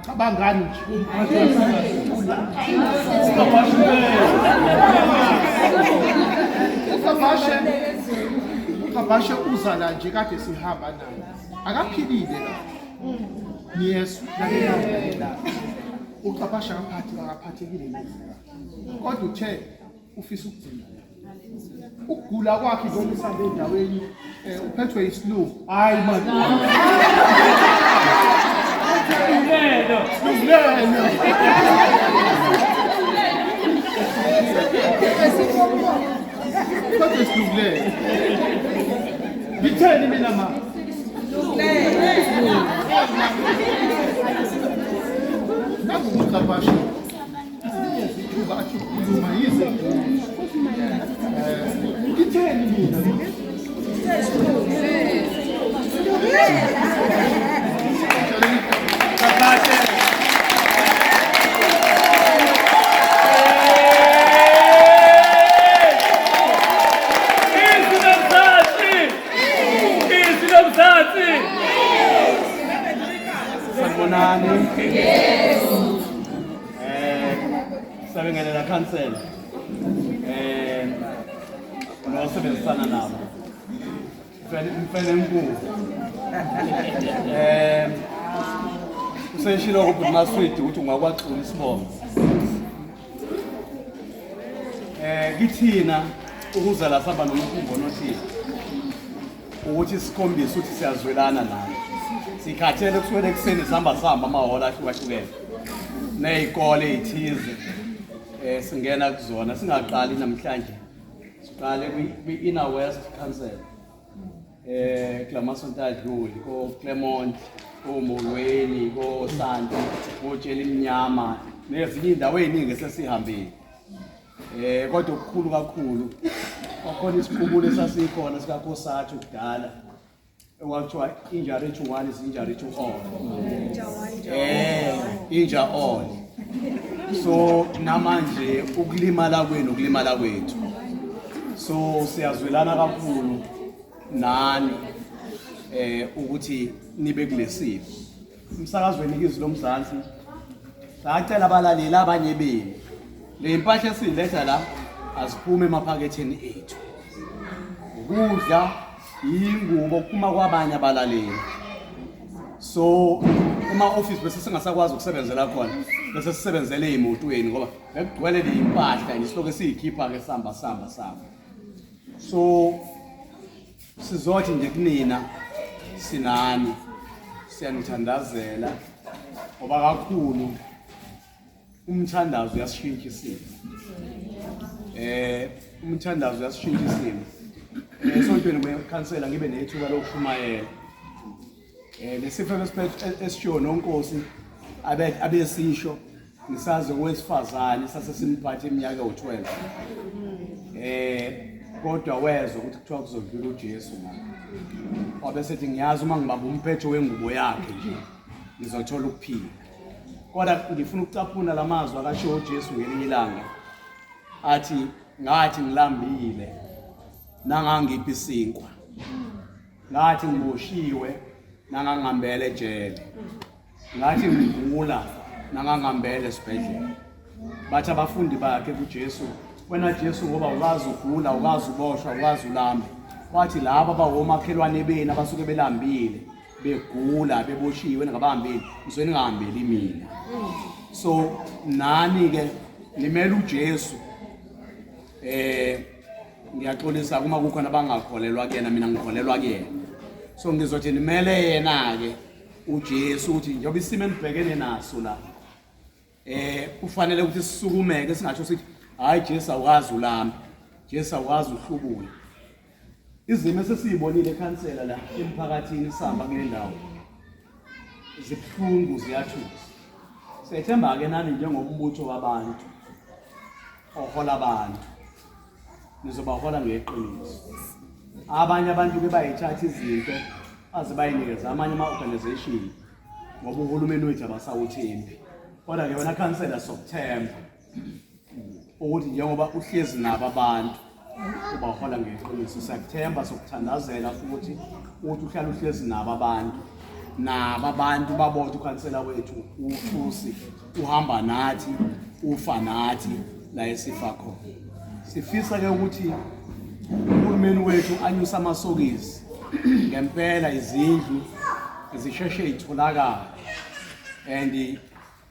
Cabangani nje umphathi womsakazi. Ukhabashe uza la nje kade sihamba naye. Akaphilile la. Niyezwa lalela. Uqapasha akaphathekile neze. Kodwa uthe ufisa ukugcina. Ukugula kwakhe njengoba usambe endaweni uphethwe isilungu. Hayi man. Silungelo. Kodwa silungelo. Ngitheni mina ma? Nangu uqapashe. Ithuba athi ukhuluma yize. Ngitheni mina? Izwi lomzansi! Khansela nosebenzisana nabo mfene enkulu useshilo kubhuti Maswidi ukuthi ungakwaxula isibongo. Kithina ukuza la sihamba nomkhumbi onothile ukuthi sikhombise ukuthi siyazwelana naye. Sikhathele kusukela ekuseni sihamba sihamba amahhola ahlukahlukene ney'kole ey'thize singena kuzona singaqali namhlanje, siqale kwi-Inner West Council kulamasonto adlule ko-Clermont, koMolweni, koSanti, koTshelimnyama nezinye iy'ndawo ey'ningi esesihambile. Kodwa okukhulu kakhulu kwakhona isiqubulo esasikhona sikaKhosathu kudala okwakuthiwa injury to one is injury to all. Injure all. So namanje ukulimala kwenu ukulimala kwethu. So siyazwelana kakhulu nani ukuthi nibe kulesimo. Umsakazweni Izwi Lomzansi sacela abalaleli abanye benu le mpahla esiyiletha la aziphume emaphaketheni ethu, ukudla, ingubo kuphuma kwabanye abalaleli. So ema-office bese singasakwazi ukusebenzela khona, bese sisebenzele ey'motweni ngoba bekugcwele le impahla nje silokhu siyikhipha-ke sihamba sihamba sihamba. So sizothi nje kunina sinani, siyanithandazela ngoba kakhulu umthandazo uyasishintsha isimo. Umthandazo uyasishintsha isimo. Esontweni kwekhansela ngibe nethuba lokushumayela. Lesifo esiphethe esishiwo noNkosi abesisho ngisazi owesifazane sase simphathe iminyaka ewu-12. Kodwa wezwa ukuthi kuthiwa kuzodlula uJesu ngapha. Wabe sethi ngiyazi uma ngibamba umphetho wengubo yakhe nje ngizothola ukuphila. Kodwa ngifuna ukucaphuna lamazwi akashiwo uJesu ngelinye ilanga athi ngathi ngilambile nangangiphi isinkwa, ngathi ngiboshiwe nangangihambele ejele, ngathi ngigula nangangihambele esibhedlela. Bathi abafundi bakhe kuJesu, wena Jesu ngoba ukazi ugula, ukazi uboshwa, ukazi ulambe. Wathi laba bawomakhelwane benu abasuke belambile begula beboshiwe ningabahambeli, ngisuke ningahambeli mina. So nani ke nimele uJesu. Ngiyaxolisa uma kukhona abangakholelwa kuyena, mina ngikholelwa kuyena. So ngizothi nimele yena ke uJesu ukuthi njengoba isimo enibhekene naso la kufanele ukuthi sisukumeke, singasho sithi hayi Jesu awukazi ulambe, Jesu awukazi uhlubule. Izimo esesiyibonile ekhansela la emphakathini sihamba kule ndawo zibuhlungu, ziyathusa. Sethemba ke nani njengombutho wabantu ohola abantu nizobahola ngeqiniso. Abanye abantu ke bayithatha izinto aze bayinikeza amanye ama-organization ngoba uhulumeni wethu abasawuthembi. Kodwa ke wena khansela sokuthemba ukuthi njengoba uhlezi nabo abantu ubahola ngeqiniso, siyakuthemba, sokuthandazela futhi ukuthi uhlale uhlezi nabo abantu, nabo abantu babona ukhansela wethu uThusi uhamba nathi, ufa nathi la esifa khona. Sifisa ke ukuthi uhulumeni wethu anyuse amasokisi ngempela, izindlu zisheshe itholakale. And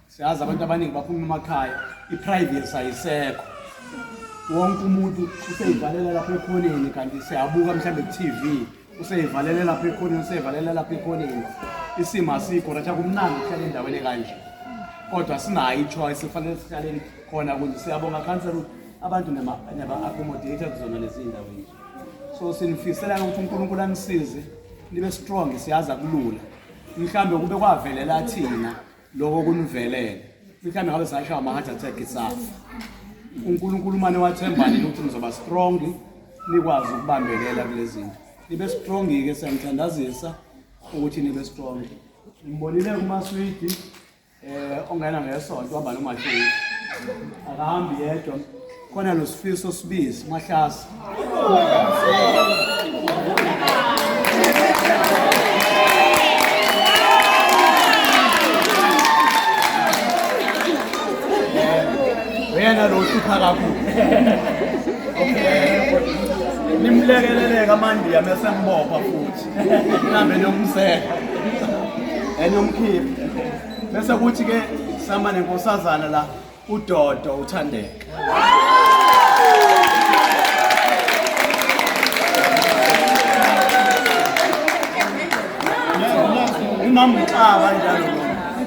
siyazi abantu abaningi baphuma emakhaya, i-privacy ayisekho, wonke umuntu useyivalela lapha ekhoneni, kanti siyabuka mhlawumbe ku-TV useyivalele lapha ekhoneni, useyivalele lapha ekhoneni. Isimo asikho right, akumnandi ukuhlala endaweni ekanje, kodwa sinayo i-choice, kufanele sihlaleni khona kunje. Siyabonga khansela ukuthi abantu naba-accommodate kuzona lezi ndawo nje. So sinifisela ukuthi uNkulunkulu anisize nibe strong. Siyazi akulula, mhlambe kube kwavelela thina lokho kunivelele, mhlambe ngabe sashaya ama-heart attack safa. uNkulunkulu mane wathembani ukuthi nizoba strong nikwazi ukubambelela kulezi zinto, nibe strong ke. Siyamthandazisa ukuthi nibe strong. Ngibonile kumaswidi ongena ngesonto uhamba noMashini, akahambi yedwa, khona lo Sifiso Sibisi Mahlasi. Uyena lo uhlupha kakhulu. Okay. Nimlekeleleke amandiya mese ngibopha futhi. Nambe niyomseka. Enomkhipha. Bese kuthi ke sama nenkosazana la uDodo uThandeka. Umama uXaba njalo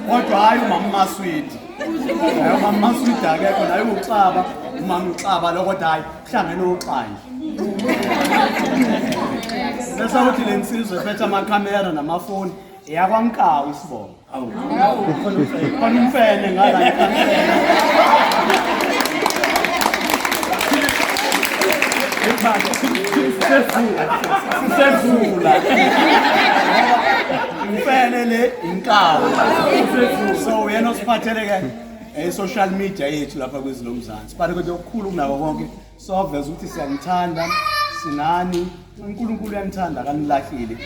kodwa hhayi umama uMaswidi. Hayi umama uMaswidi akekho naye uXaba, umama uXaba lo kodwa hhayi kuhlangene uXanje. Bese kuthi le nsizwa ephethe amakhamera namafoni eyakwaNkawu isibongo. Khona umfene ngala ekhamera. Sisevula. Imfene le inkawu. So uyena osiphathele ke e-social media yethu lapha kwezwi lomzansi. But kodwa okukhulu kunako konke soveza ukuthi siyanithanda sinani uNkulunkulu uyanithanda akanilahlile.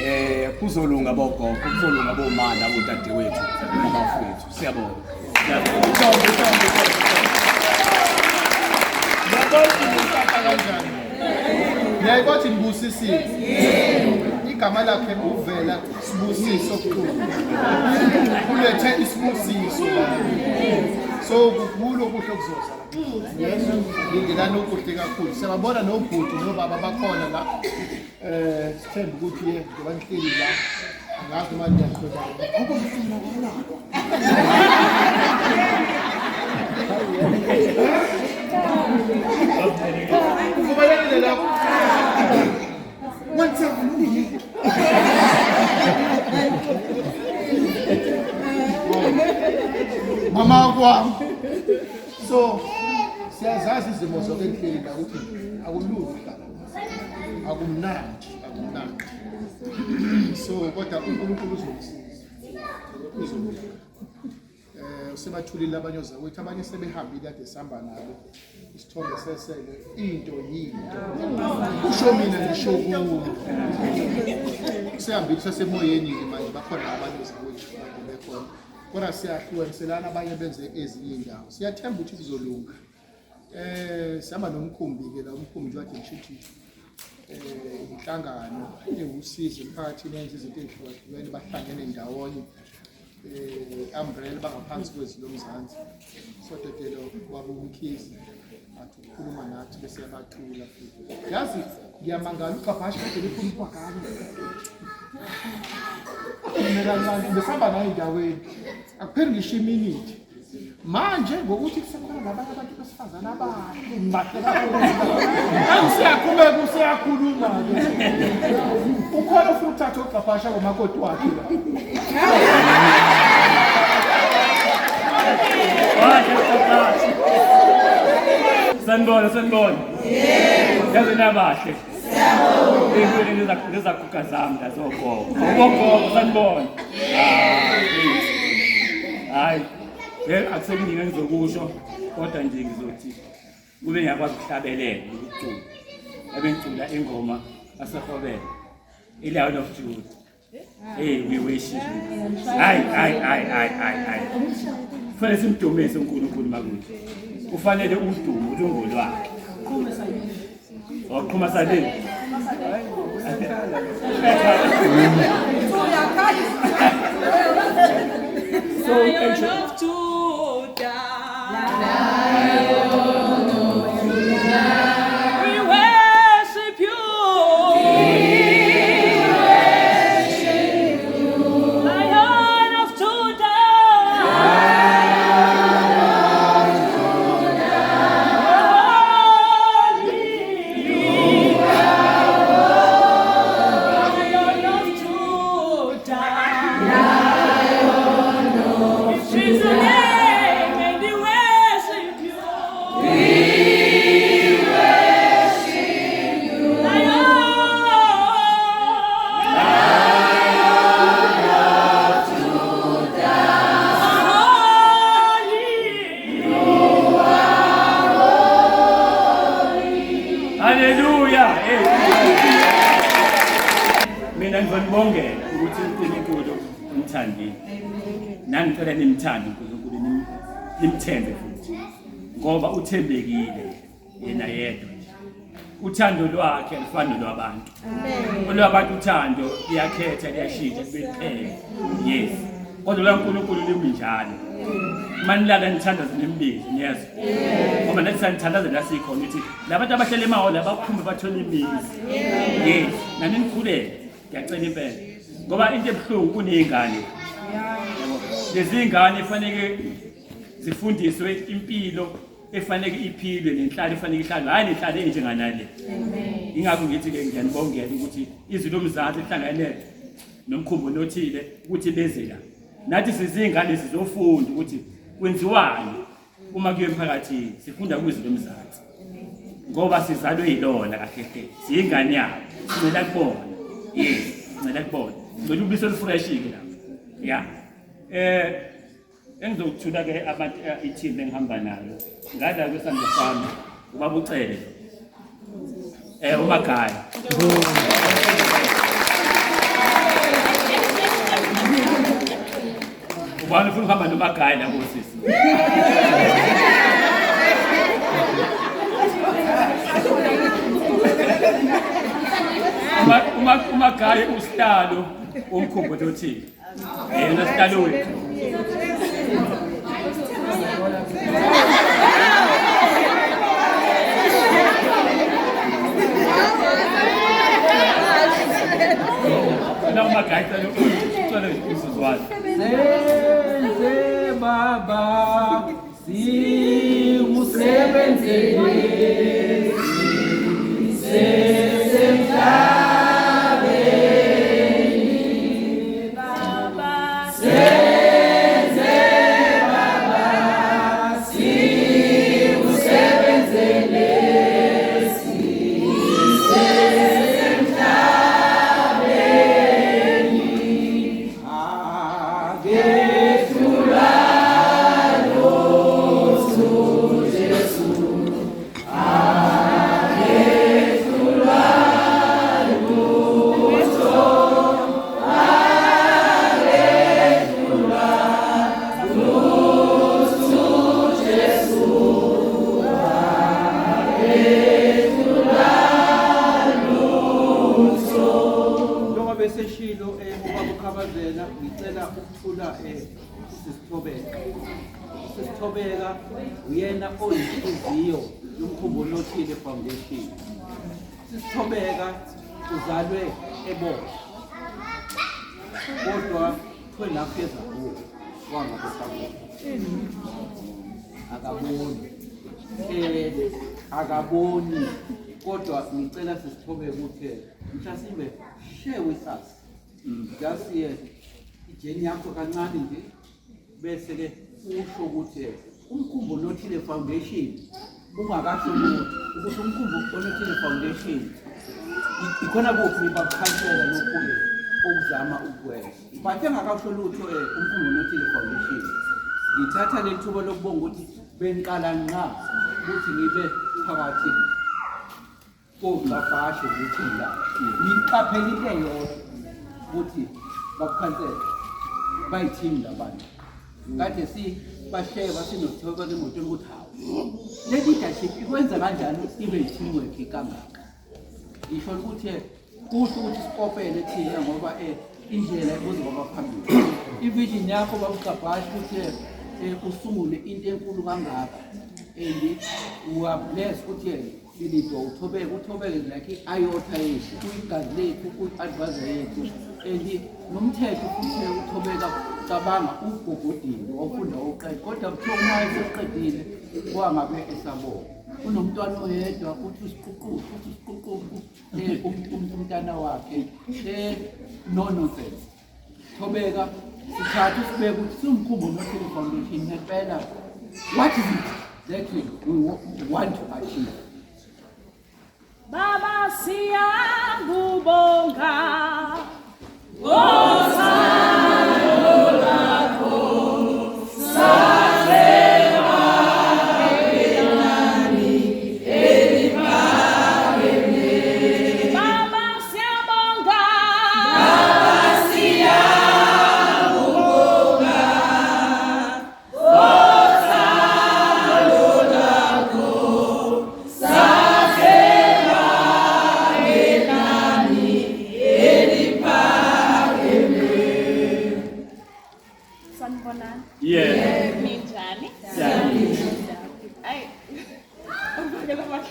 Eh kuzolunga bogogo, kuzolunga bomama nabodadewethu nabafowethu. Siyabonga. Ngiyayibona nibusisiwe. Igama lakhe uvela sibusiso kuqulu. Ulethe isibusiso. So kukhulu okuhle okuzoza la. Lindelani okuhle kakhulu. Siyababona nobhuti nobaba bakhona la. Eh sithemba ukuthi ye ngoba nihleli la. Angazi noma niyaqhubeka. Uvumelekile lapho. Wenzani? Mama kwami. So siyazazi izimo zonke enhleli la ukuthi akulula ukuhlala. Akumnandi, akumnandi. So kodwa uNkulunkulu uzomsiza. Uzomsiza. Eh usebathulile abanye ozakwethu abanye sebehambile kade sihamba nabo. Isithombe sesele into yinto. Kusho mina ngisho kuwe. Sehambile sasemoyeni ke manje bakhona abanye ozakwethu kade bekhona. Kodwa siyahlukaniselana abanye benze ezinye indawo. Siyathemba ukuthi kuzolunga. Eh sihamba nomkhumbi ke la umkhumbi nje kade ngisho ukuthi eh inhlangano ewusizo emphakathini yenza izinto ezihlukahlukene bahlangene ndawonye eh umbrella bangaphansi kwezwi lomzansi sodedelo baba uMkhize athi ukukhuluma nathi bese yabathula futhi yazi ngiyamangala uxabhashe kade lifuna ukwagana mina kancane besihamba naye endaweni akupheli ngisho iminithi manje ngokuthi kusekhona nabanye abantu besifazane abahle bahle kakhulu useyakhuleka useyakhuluma-ke ukhona futhi uthatha ogqabhasha ngomakoti wakhe la Sanibona, sanibona. Yebo. Yaze nabahle. Siyabonga. Ngizaguga zami la zogogo. Ogogo sanibona. Hayi. Hayi, akuseningi engizokusho kodwa nje ngizothi kube ngiyakwazi ukuhlabelela ukucula. Ebengicula ingoma asehobela. I-Lion of Judah. Hey, we worship you. Hayi, hayi, hayi, hayi, hayi, hayi. Kufanele simdumise uNkulunkulu makuthi. Kufanele udumo lungolwakhe. Waqhuma salini. So Lion of Judah. Lion of Judah. We worship you. We worship you. Lion of Judah. Lion of Judah. Holy. Lion of Judah. Lion of Jesus' name, and we worship you. We worship you. Lion. Lion of Judah. Holy. You are holy. Haleluya. Hey. Mina ngizonibongela ukuthi uNkulunkulu unithandile. Nangicela nimthande uNkulunkulu nimthembe futhi. Ngoba uthembekile yena yedwa nje. Uthando lwakhe alufani nolwabantu. Olwabantu uthando liyakhetha, liyashintsha kube liphele. Yes. Kodwa lwaNkulunkulu limi njalo. Uma nilala nithandaze nimbize, niyezwa? Ngoba nathi sanithandaze la sikhona ukuthi labantu abahlele emahholo abaphume bathole imizi. Yes. Nani nikhuleke. Ngiyacela impela. Ngoba into ebuhlungu kuney'ngane. Yabo. Lezi ngane fanele zifundiswe impilo efanele iphilwe nenhlalo efanele ihlalwe, hhayi nenhlalo enjenganale. Ingakho ngithi-ke ngiyanibongela ukuthi izwi lomzansi lihlangane nomkhumbi onothile ukuthi beze la. Nathi sizingane sizofunda ukuthi kwenziwani uma kuye emphakathini, sifunda kwizwi lomzansi. Ngoba sizalwe yilona kahle hle, siyingane yabo, sincela kubona. Yes, sincela kubona. Ngicela ubisi olufresh-ke lapho. Ya. Engizokuthula ke abantu ithimba engihamba nalo ngala kwesandla sami ubaba uCele uMagaya. Ubani ufuna ukuhamba noMagaya la kosisi? UMagaya usihlalo womkhumbi othile. Yena sihlalo wethu. Wena uMagaya ucela umzuzwana. Senze baba siwusebenzele sisemhlabeni senze baba siwusebenzele sisemhlabeni akehlula lutho Jesu akehlulwa lutho akehlulwa lutho Jesu akehlulwa lutho. Njengoba beseshilo ubaba uKhabazela, ngicela ukuthula sisithobeka. Sisithobeka uyena oyinhliziyo yomkhumbi onothile Foundation. Sisithobeka uzalwe eBosha, kodwa 2.5 years ago wangabe esabona. Akaboni. Akaboni. Kodwa ngicela sisithobeke ukuthi mhlasimbe share with us. Just ijeni yakho kancane nje bese ke usho ukuthi umkhumbi onothile Foundation ungakasho lutho ukuthi umkhumbi onothile Foundation ikhona kuphi bakhansela lokhu okuzama ukwenza. But engakasho lutho umkhumbi onothile Foundation, ngithatha leli thuba lokubonga ukuthi bengiqala nqa ukuthi ngibe phakathi kogcabhashe ukuthi la ngiqaphela into eyodwa ukuthi bakukhansela bayithini labantu kade sibahleba sinothoba emotweni ukuthi hawu le leadership ikwenza kanjani ukuthi ibe yi-teamwork kangaka. Ngisho ukuthi kuhle ukuthi sikopele thina ngoba indlela ibuze kwabaphambili. I-vision yakho babugcabhashe ukuthi usungule into enkulu kangaka and we are blessed ukuthi Lilidwa uthobeke, uthobeke like i-iota yethu, uyigazi lethu, uyi-advisor yethu and nomthetho futhi uthobeka. Cabanga ugogodile wafunda woqeda, kodwa kuthiwa uma eseqedile wangabe esabona. Unomntwana oyedwa uthi usiquququ, uthi usiquququ umntana wakhe no nonsense. Thobeka, sithathe usibeke ukuthi siwumkhumbi onothile Foundation ngempela. What is it that we want to achieve? Baba siyakubonga ngothando lwakho saze wabenani eliphakeme. Baba siyabonga, Baba siyakubonga ngothando lwakho.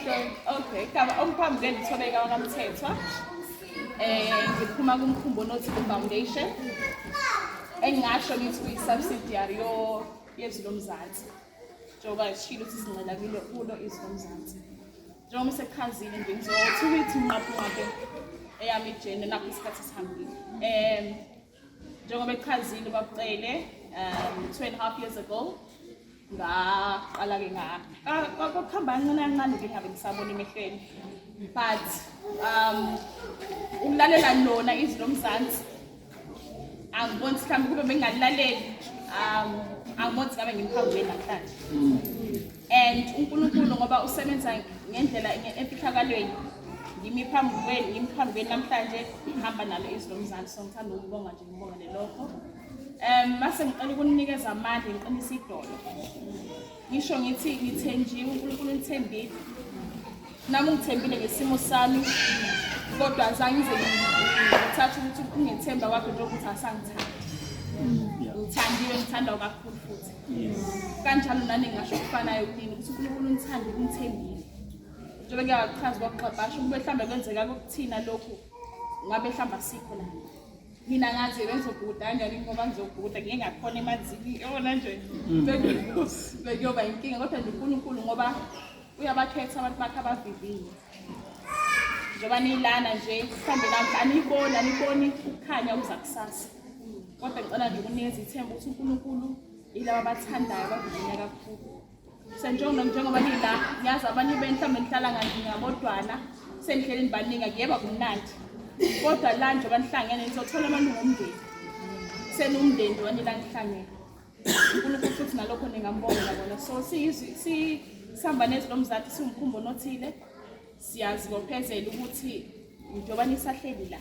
Okay, igama omphambi kwenu Thobeka wakaMthethwa. Ngiphuma kuMkhumbi Onothile Foundation. Engingasho ngithi kuyi-subsidiary yo yezwi lomzansi. Njengoba sishilo ukuthi sincela kulo izwi lomzansi. Njengoba usechazile nje ngizothi ukuthi nqaphu nqaphu eyami i-journey nakho isikhathi sihambile. Njengoba echazile babucele 2.5 years ago ngaqala-ke kwakuhamba kancane kancane nje ngingabe ngisabona emehlweni, but ukulalela lona izwi lomzansi angiboni ukuthi mhlawumbe kube bengingalilaleli, angiboni ukuthi ngabe ngimphambili kwenu namhlanje. And uNkulunkulu ngoba usebenza ngendlela emfihlakalweni, ngimi phambi kwenu, ngimi phambi kwenu namhlanje ngihamba nalo izwi lomzansi. So ngithanda ukubonga nje, ngibonga lokho. Mase ngicela ukuninikeza amandla, ngiqinise idolo, ngisho ngithi ngithenjiwe, uNkulunkulu unithembile, nami ungithembile ngesimo sami, kodwa azange ngize ngithathe ukuthi ungethemba kwakho njengokuthi asangithandi. Ngithandiwe, ngithandwa kakhulu futhi. Kanjalo nani ngingasho okufanayo kunini ukuthi uNkulunkulu unithande, unithembile. Njengoba ngiyachaza kwakuxabasha ukube mhlawumbe kwenzeka kokuthina lokhu, ngabe mhlawumbe asikho la. Mina ngazi bengizobhukuda kanjani, ngoba ngizobhukuda ngike ngakhona emanzini, yabona nje, bekuyoba inkinga. Kodwa nje uNkulunkulu ngoba uyabakhetha abantu bakhe abavivinye. Njengoba niyilana nje mhlawumbe namhla aniyiboni ukukhanya kuza kusasa, kodwa ngicela nje ukunikeza ithemba ukuthi uNkulunkulu yilaba abathandayo abavivinya kakhulu. Senjengoba nila, ngiyazi abanye benu mhlawumbe nihlala ngabodwana, senihleli nibaningi, akuyeba kumnandi, kodwa la njengoba nihlangene nizothola amalungu omndeni, senumndeni njengoba nila nihlangene. uNkulunkulu futhi nalokho ningambongela kona. So sihamba nezwi lomzansi, siwumkhumbi onothile, siyazibophezela ukuthi njengoba nisahleli la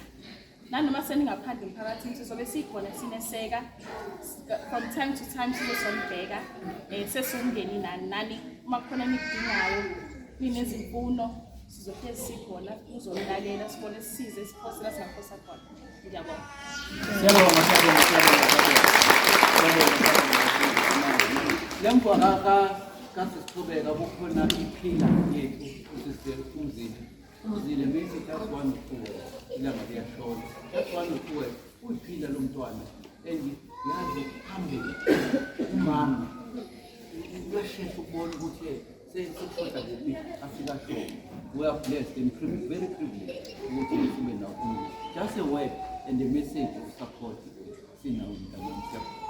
nanoma seningaphandle emphakathini, sizobe sikhona sineseka from time to time, sizosonibheka. Sesiwumndeni nani, uma kukhona enikudingayo, ninezimfuno, sizohlezi sikhona uzonilalela, sibone, sisize, siphose la singaphosa khona. Ngiyabonga. Siyabonga, siyabonga, siyabonga, siyabonga. Lemva kasisithobeka kukhona iphila yethu usise umzile. Umzile maybe just one or two words. Ilanga liyashona. Just one or two words. Uyiphila lo mntwana and yazi phambili umama uyashesha ukubona ukuthi sekushoda kuphi, afika sho. We are blessed and very privileged ukuthi sibe nawo umzile. Just a word and a message of support sinawo mntanami. Siyabonga.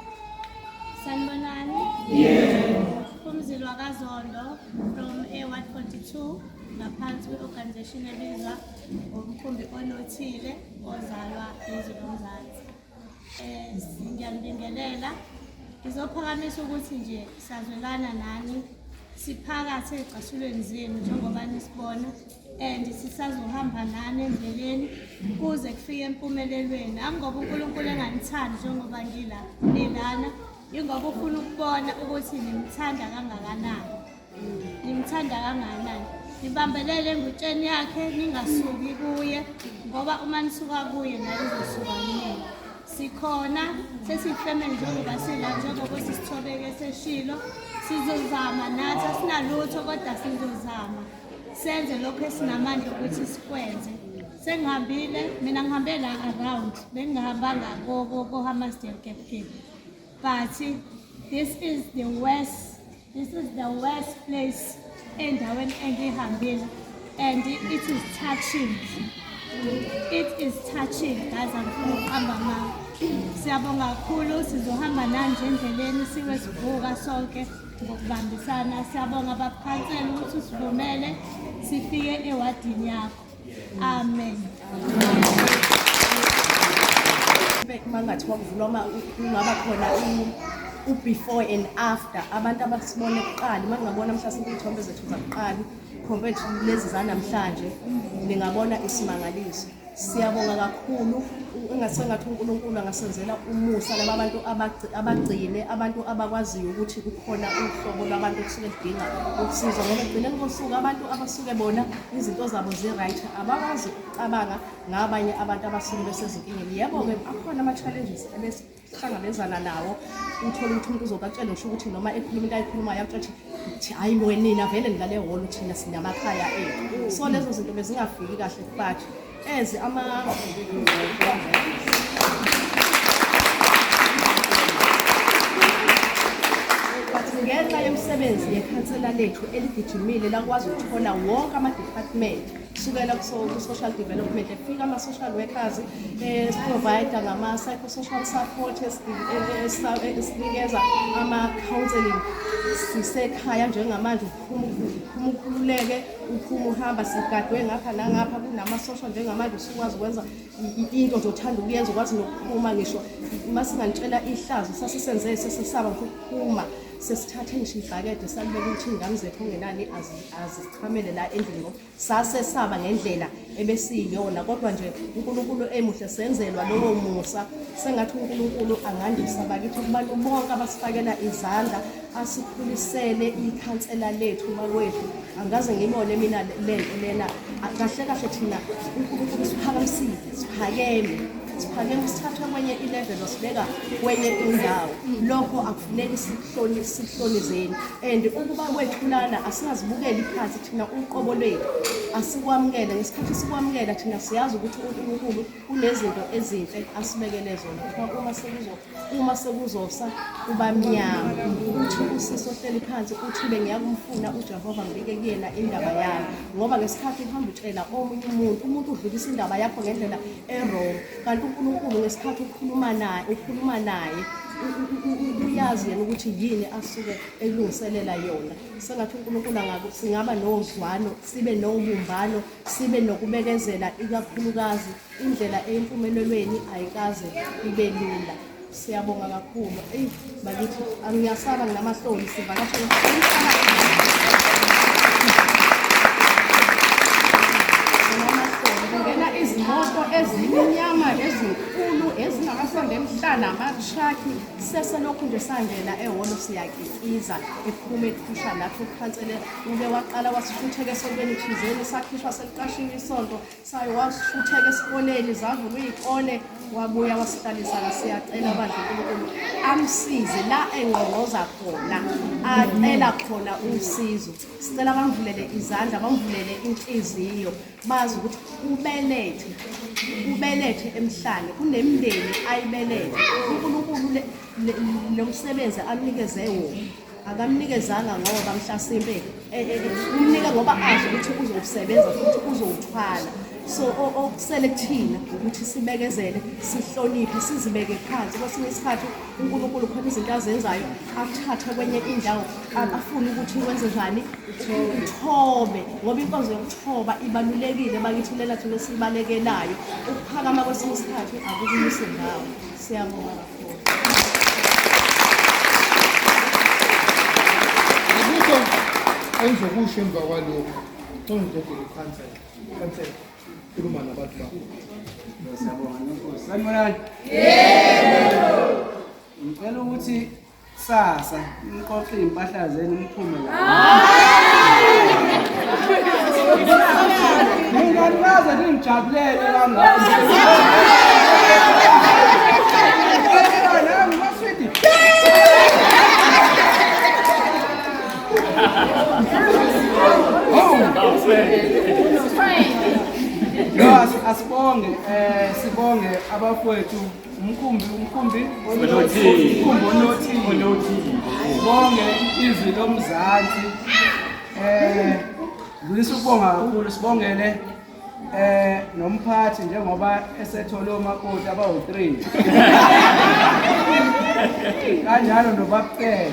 Sanibonani. Yebo. Umzili wakaZondo from A-Ward 42 ngaphansi kwe-organization ebizwa ngomkhumbi onothile ozalwa izwi lomzansi. Ngiyanibingelela. Ngizophakamisa ukuthi nje sazwelana nani, siphakathi ey'cathulweni zenu njengoba nisibona and sisazohamba nani endleleni kuze kufike empumelelweni. Angoba uNkulunkulu enganithandi njengoba ngila nilana, ingoba ufuna ukubona ukuthi nimthanda kangakanani. Nimthanda kangakanani. Nibambelele engutsheni yakhe, ningasuki kuye, ngoba uma nisuka kuye naye uzosuka kunina. Sikhona sesiyifemeli njengoba sila, njengoba sisithobeke seshilo, sizozama nathi, asinalutho kodwa sizozama senze lokho esinamandla ukuthi sikwenze. Sengihambile mina, ngihambe la around, bengingahambanga ko-Hammarsdale Gap Gap, but this is the worst, this is the worst place endaweni engihambile and it is touching, it is touching guys, angifuni ukuqamba amanga. Siyabonga kakhulu, sizohamba nanje endleleni siwe sivuka sonke ngokubambisana. Siyabonga babukhansela ukuthi usivumele sifike ewadini yakho. Amen. Uma kungathiwa kuvulwa kungaba khona u-before and after, abantu abasibone kuqala, uma ngingabona mhlasimpe iy'thombe zethu zakuqala compared to lezi zanamhlanje, ningabona isimangaliso. Siyabonga kakhulu. Engasengathi uNkulunkulu angasenzela umusa, laba bantu abagcine abantu abakwaziyo ukuthi kukhona uhlobo lwabantu okusuke lidinga ukusizwa, ngoba ekugcineni kosuku abantu abasuke bona izinto zabo zi-right abakwazi ukucabanga ngabanye abantu abasuke besezinkingeni. Yebo-ke, akhona ama-challenges ebesihlangabezana nawo, uthole ukuthi umuntu uzokatshela ngisho ukuthi noma ekhuluma into ayikhulumayo akutshela ukuthi Hayi nina vele nilale ehholo, thina sinamakhaya ethu. So lezo zinto bezingafiki kahle kubathi as ama but ngenxa yemisebenzi yekhansela lethu eligijimile lakwazi ukuthola wonke ama-department kusukela ku-social development, efika ama-social workers, si-provide ngama-psychosocial support, esinikeza ama-counseling. Sisekhaya njengamanje, uphuma uphuma ukhululeke, uphuma uhamba, sigadwe ngapha nangapha kunama-social. Njengamanje usukwazi ukwenza into nje othanda ukuyenza, ukwazi nokuphuma. Ngisho uma singanitshela ihlazo sasisenze sesisaba ngisho ukuphuma, sesithathe ngisho ibhakede salibeka ukuthi iy'ngane zethu ongenani azichamele la endlini ngoba sasesaba ngendlela ebesiyiyona. Kodwa nje uNkulunkulu emuhle, senzelwa lowo musa. Sengathi uNkulunkulu angandisa bakithi kubantu bonke abasifakela izandla, asikhulisele ikhansela lethu bakwethu. Angaze ngibone mina lento lena kahle kahle, thina uNkulunkulu siphakamisile, siphakeme, siphakeme, sithathwe kwenye i-level, wasibeka kwenye indawo. Lokho akufuneki sikuhlonizeni and ukuba kwethulana asingazibukeli phansi thina uqobo lwethu, asikwamukele. Ngesikhathi sikwamukela thina siyazi ukuthi uNkulunkulu unezinto ezinhle asibekele zona. Kuthiwa uma sekuzosa kuba mnyama. Uthi usisi ohleli phansi uthi bengiyakumfuna uJehova, ngibike kuyena indaba yami, ngoba ngesikhathi uhamba utshela omunye umuntu, umuntu udlulisa indaba yakho ngendlela e-wrong, kanti uNkulunkulu ngesikhathi ukhuluma naye uyazi yena ukuthi yini asuke elungiselela yona. Sengathi uNkulunkulu singaba nozwano, sibe nobumbano, sibe nokubekezela, ikakhulukazi indlela eyimpumelelweni ayikaze ibe lula. Siyabonga kakhulu. Eyi bakithi, angiyasaba, nginamahloni, sivakashele kungena izimoto ezimnyama ezinkulu ezingamasondo emhlana, amatraki. Seselokhu nje sangena ehholo siyakikiza, ephuma ekhishwa nathi ukhansele uke waqala wasishutheka esontweni thizeni, sakhishwa seliqashiwe isonto sayo, wasishutheka esikoleni, zavulwa iy'kole, wabuya wasihlalisa la. Siyacela bandla, uNkulunkulu amsize la engqongqoza khona, acela khona usizo. Sicela bamvulele izandla, bamvulele inhliziyo, bazi ukuthi ubelethe, ubelethe emhlane, kunemindeni ayibelethe. UNkulunkulu lo msebenzi amnikeze wona akamnikezanga ngoba mhlasimpe umnika ngoba azi ukuthi uzowusebenza futhi uzowuthwala. So okusele kuthina ukuthi sibekezele, sihloniphe, sizibeke phansi. Kwesinye isikhathi uNkulunkulu khona izinto azenzayo, akuthathe kwenye indawo, afune ukuthi wenze njani, uthobe, ngoba inkonzo yokuthoba ibalulekile bakithi, lela thina esibalekelayo ukuphakama. Kwesinye isikhathi akukuyise ndawo. Siyabonga kakhulu. Akukho engizokusho emva kwalokhu. Ngizodela ikhansela. Khansela, khuluma nabantu bakho. Siyabonga nenkosi. Sanibonani. Yebo. Ngicela ukuthi kusasa niqoqe iy'mpahla zenu niphume la. Mina nikaze ningijabulele kangaka. Nami maswidi. No, asibonge sibonge abafowethu, umkhumbi Onothile. Umkhumbi onothile. Sibonge izwi lomzansi. Dlulisa ukubonga kakhulu, sibongele nomphathi njengoba esethole omakoti abawu-3 kanjalo nobabucele,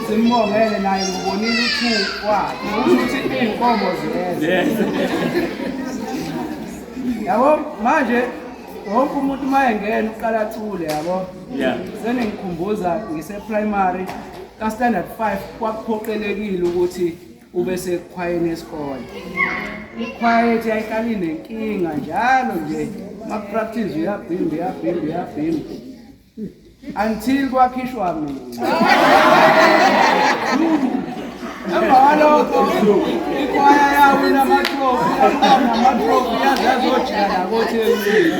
simbongele naye, ngubonile u-2 wakhe, kusho ukuthi iy'nkomo ziyeza, yabo. Manje wonke umuntu uma engena uqala acule, yabo. Senengikhumbuza ngise-primary ka-standard 5, kwakuphoqelekile ukuthi ube sekhwayeni yesikole. Ikhwaya yethu yayihlala inenkinga njalo nje, maku-practice uyabhimba, uyabhimba, uyabhimba until kwakhishwa mina. Emva kwalokho ikhwaya yawina ama-trophy, nama-trophy, yaze yazojika nakoThekwini.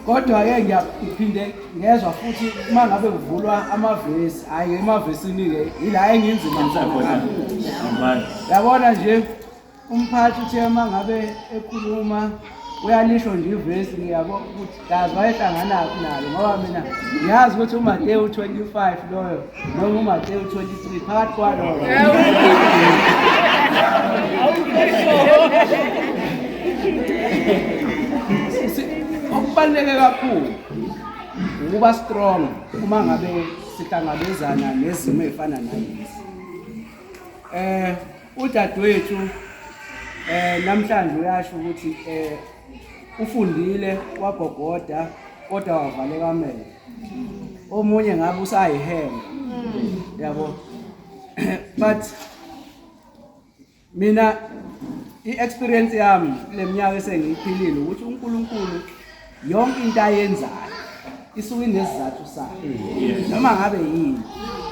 Kodwa-ke ngiyaphinde ngezwa futhi uma ngabe kuvulwa amavesi, hhayi emavesini-ke yila enginzima khona. Yabona nje umphathi uthe uma ngabe ekhuluma uyalisho nje ivesi, ngiyabo ukuthi kazi wayehlanganaphi nalo, ngoba mina ngiyazi ukuthi uMateyu 25 loyo noma uMateyu 23 phakathi kwaloyo. Okubaluleke kakhulu ukuba strong uma ngabe sihlangabezana nezimo ezifana nalezi. Udadewethu namhlanje uyasho ukuthi ufundile wagogoda kodwa wavaleka amehlo. Omunye ngabe usayihema. Yabo. But mina i-experience yami kule minyaka esengiyiphilile ukuthi uNkulunkulu yonke into ayenzayo isuke inesizathu sayo. Noma ngabe yini,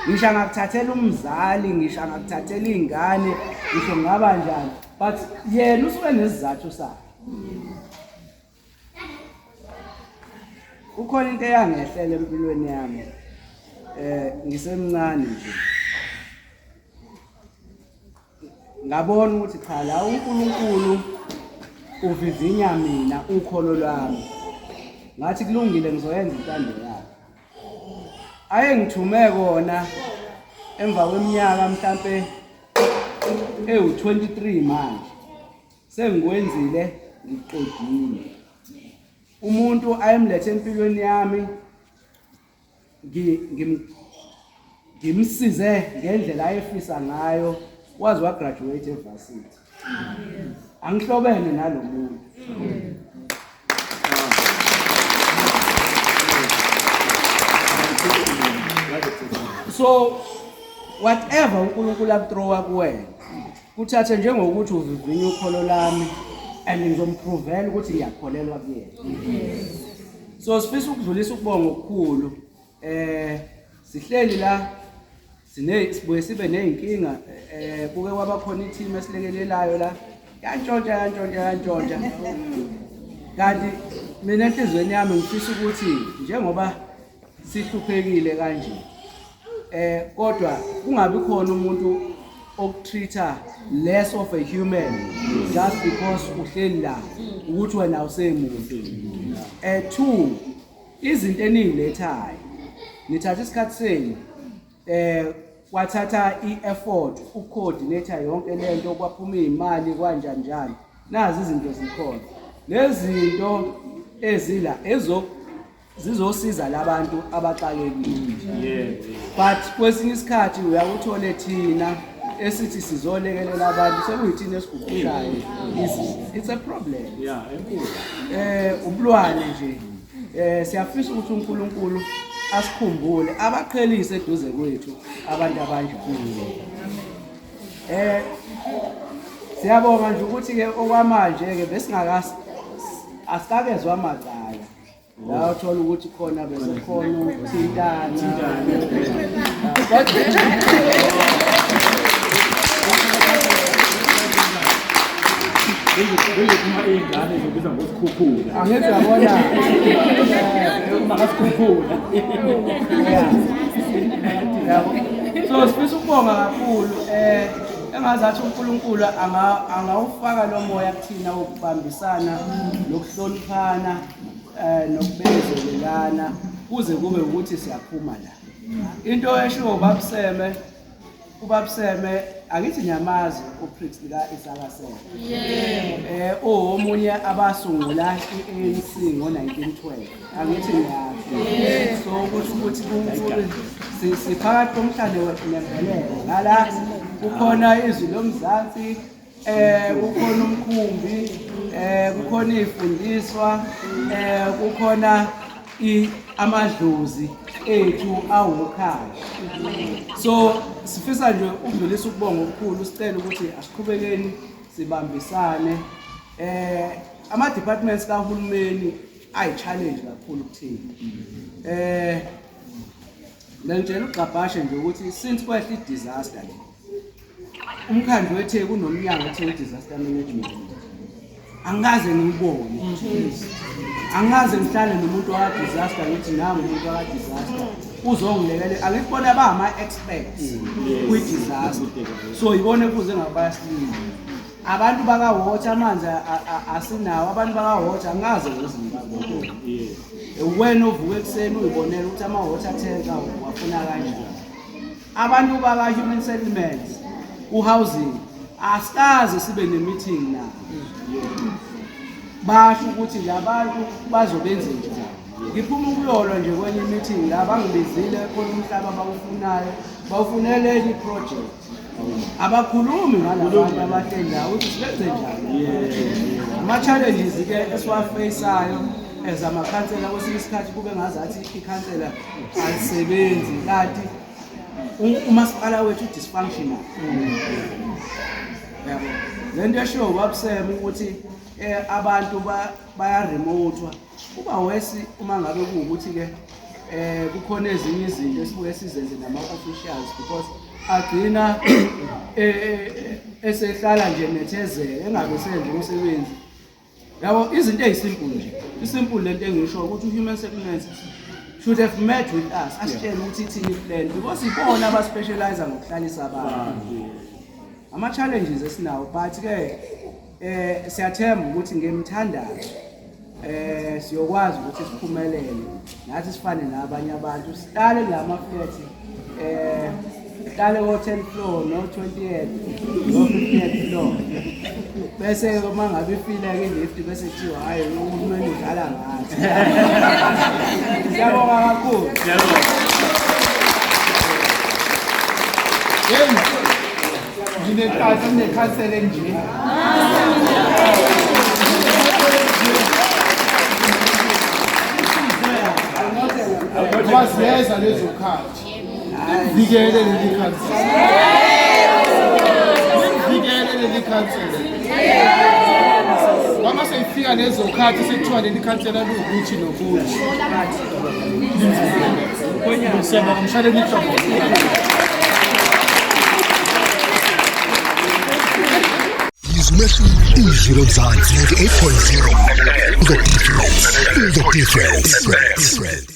ngisho angakuthathela umzali, ngisho angakuthathela iy'ngane, ngisho ngaba njani, but yena usuke nesizathu sakhe. Kukhona into eyangehlela empilweni yami ngisemncane nje, ngabona ukuthi cha, la uNkulunkulu uvivinya mina ukholo lwami. Ngathi kulungile, ngizoyenza intando yakhe. Ayengithume kona emva kweminyaka mhlampe ewu-23 manje sengikwenzile, ngiqedile. Umuntu ayemlethe empilweni yami ngimsize ngendlela ayefisa ngayo, waze wagraduate evarsity. Angihlobene nalo muntu. So whatever uNkulunkulu akuthrowa kuwena, kuthathe njengokuthi uvivinya ukholo lami and ngizomprovela ukuthi ngiyakholelwa kuyena. So sifisa ukudlulisa ukubonga okukhulu. Sihleli la sine sibuye sibe nezinkinga, kuke kwaba khona i-team esilekelelayo la, yantshontsha yantshontsha yantshontsha. Kanti mina enhliziyweni yami ngifisa ukuthi njengoba sihluphekile kanje, kodwa kungabi khona umuntu okutreat-a less of a human just because uhleli la ukuthi wena awusemuntu. Two, izinto eniyilethayo, nithatha isikhathi senu, kwathatha i-effort ukucoordinate yonke lento, kwaphuma iy'mali kanjani njani. Nazi izinto zikhona, lezi zinto ezila ezo zizosiza labantu abaxakekile, but kwesinye isikhathi uyakuthole thina esithi sizolekelela abantu sekuyithina esiguqishayo izinto. It's a problem. Yeah, enkulu. Ubulwane nje. Siyafisa ukuthi uNkulunkulu asikhumbule, abaqhelise eduze kwethu abantu abanjalo. Siyabonga nje ukuthi ke okwamanje ke besingakasi asikakezwa amacala. La uthola ukuthi khona bese khona ukuthintana. Uma iy'ngane zobiza ngosikhukhula. Angithi yabona. Makasikhukhula. Yabo. So sifisa ukubonga kakhulu, engazathi uNkulunkulu angawufaka lo moya kuthina wokubambisana nokuhloniphana nokubekezelelana kuze kube ukuthi siyaphuma la. Into eshiwo uBabuseme, uBabuseme angithi niyamazi uPrix lika Isakasele. Omunye abasungula i-ANC ngo-1912. Angithi niyazi. So kusho ukuthi siphakathi komhlane nembeleko. Ngala kukhona izwi lomzansi, kukhona umkhumbi, kukhona izifundiswa, kukhona amadlozi ethu awukhaya. So sifisa nje ukudlulisa ukubonga okukhulu, sicela ukuthi asiqhubekeni sibambisane. Ama departments kahulumeni ayi challenge kakhulu kuthina. Ngitshela ugxabhashe nje ukuthi since kwehla i-disaster le, umkhandlu weTheku unomnyango othiwa i-disaster management. Angikaze ngiwubone, angikaze ngihlale nomuntu waka-disaster ngithi nangu umuntu waka-disaster uzongilekelela. Angikubona bangama-experts kwi-disaster, so yibona ekufuze ngabe bayasilinda. Abantu baka-water, amanzi asinawo. Abantu baka-water angikaze ngizibabone. Wena uvuka ekuseni uyibonela ukuthi ama-water tank wafuna kanjani. Abantu baka-human settlements, u-housing, asikaze sibe ne-meeting nabo basho ukuthi la bantu bazobenze njani. Ngiphuma ukuyolwa nje kwenye i-meeting la bangibizile khona, umhlaba abawufunayo bawufunele enye i-project, abakhulumi ngalabantu abahleli la ukuthi sibenze njani. Ama-challenges-ke esiwa-face-ayo as amakhansela, kwesinye isikhathi kube ngazathi ikhansela alisebenzi, kanti umasipala wethu u-dysfunctional, yabo. Le nto eshiwo ubabusema ukuthi abantu baya-remote-wa, kuba wesi uma ngabe kuwukuthi-ke kukhona ezinye izinto esibuye sizenze nama-officials, because agcina esehlala nje nethezeka, engabe senze umsebenzi, yabo. Izinto ey'simple nje, i-simple lento engisho ukuthi u-human settlements should have met with us, asitshele ukuthi ithini i-plan, because ibona aba-specialize ngokuhlalisa abantu. Ama-challenges esinawo, but-ke siyathemba ukuthi ngemthandazo siyokwazi ukuthi siphumelele nathi, sifane nabanye abantu, sihlale kulama flat, sihlale ko 10 floor, no 20th, no 50th floor, bese uma ngabe ifile-ke i-lift, bese kuthiwa hhayi, uhulumeni udlala ngathi. Siyabonga kakhulu. Hey, nginenhlanhla kunekhansela enje. Ngoba ziyeza lezo khathi. Limvikele leli khansela. Limvikele leli khansela. Uma seyifika lezo khathi sekuthiwa leli khansela luwukuthi nokuthi. Limvikele. Siyabonga, mshaleni ihlombe. Yizwe Izwi Lomzansi 98.0. The difference. The difference.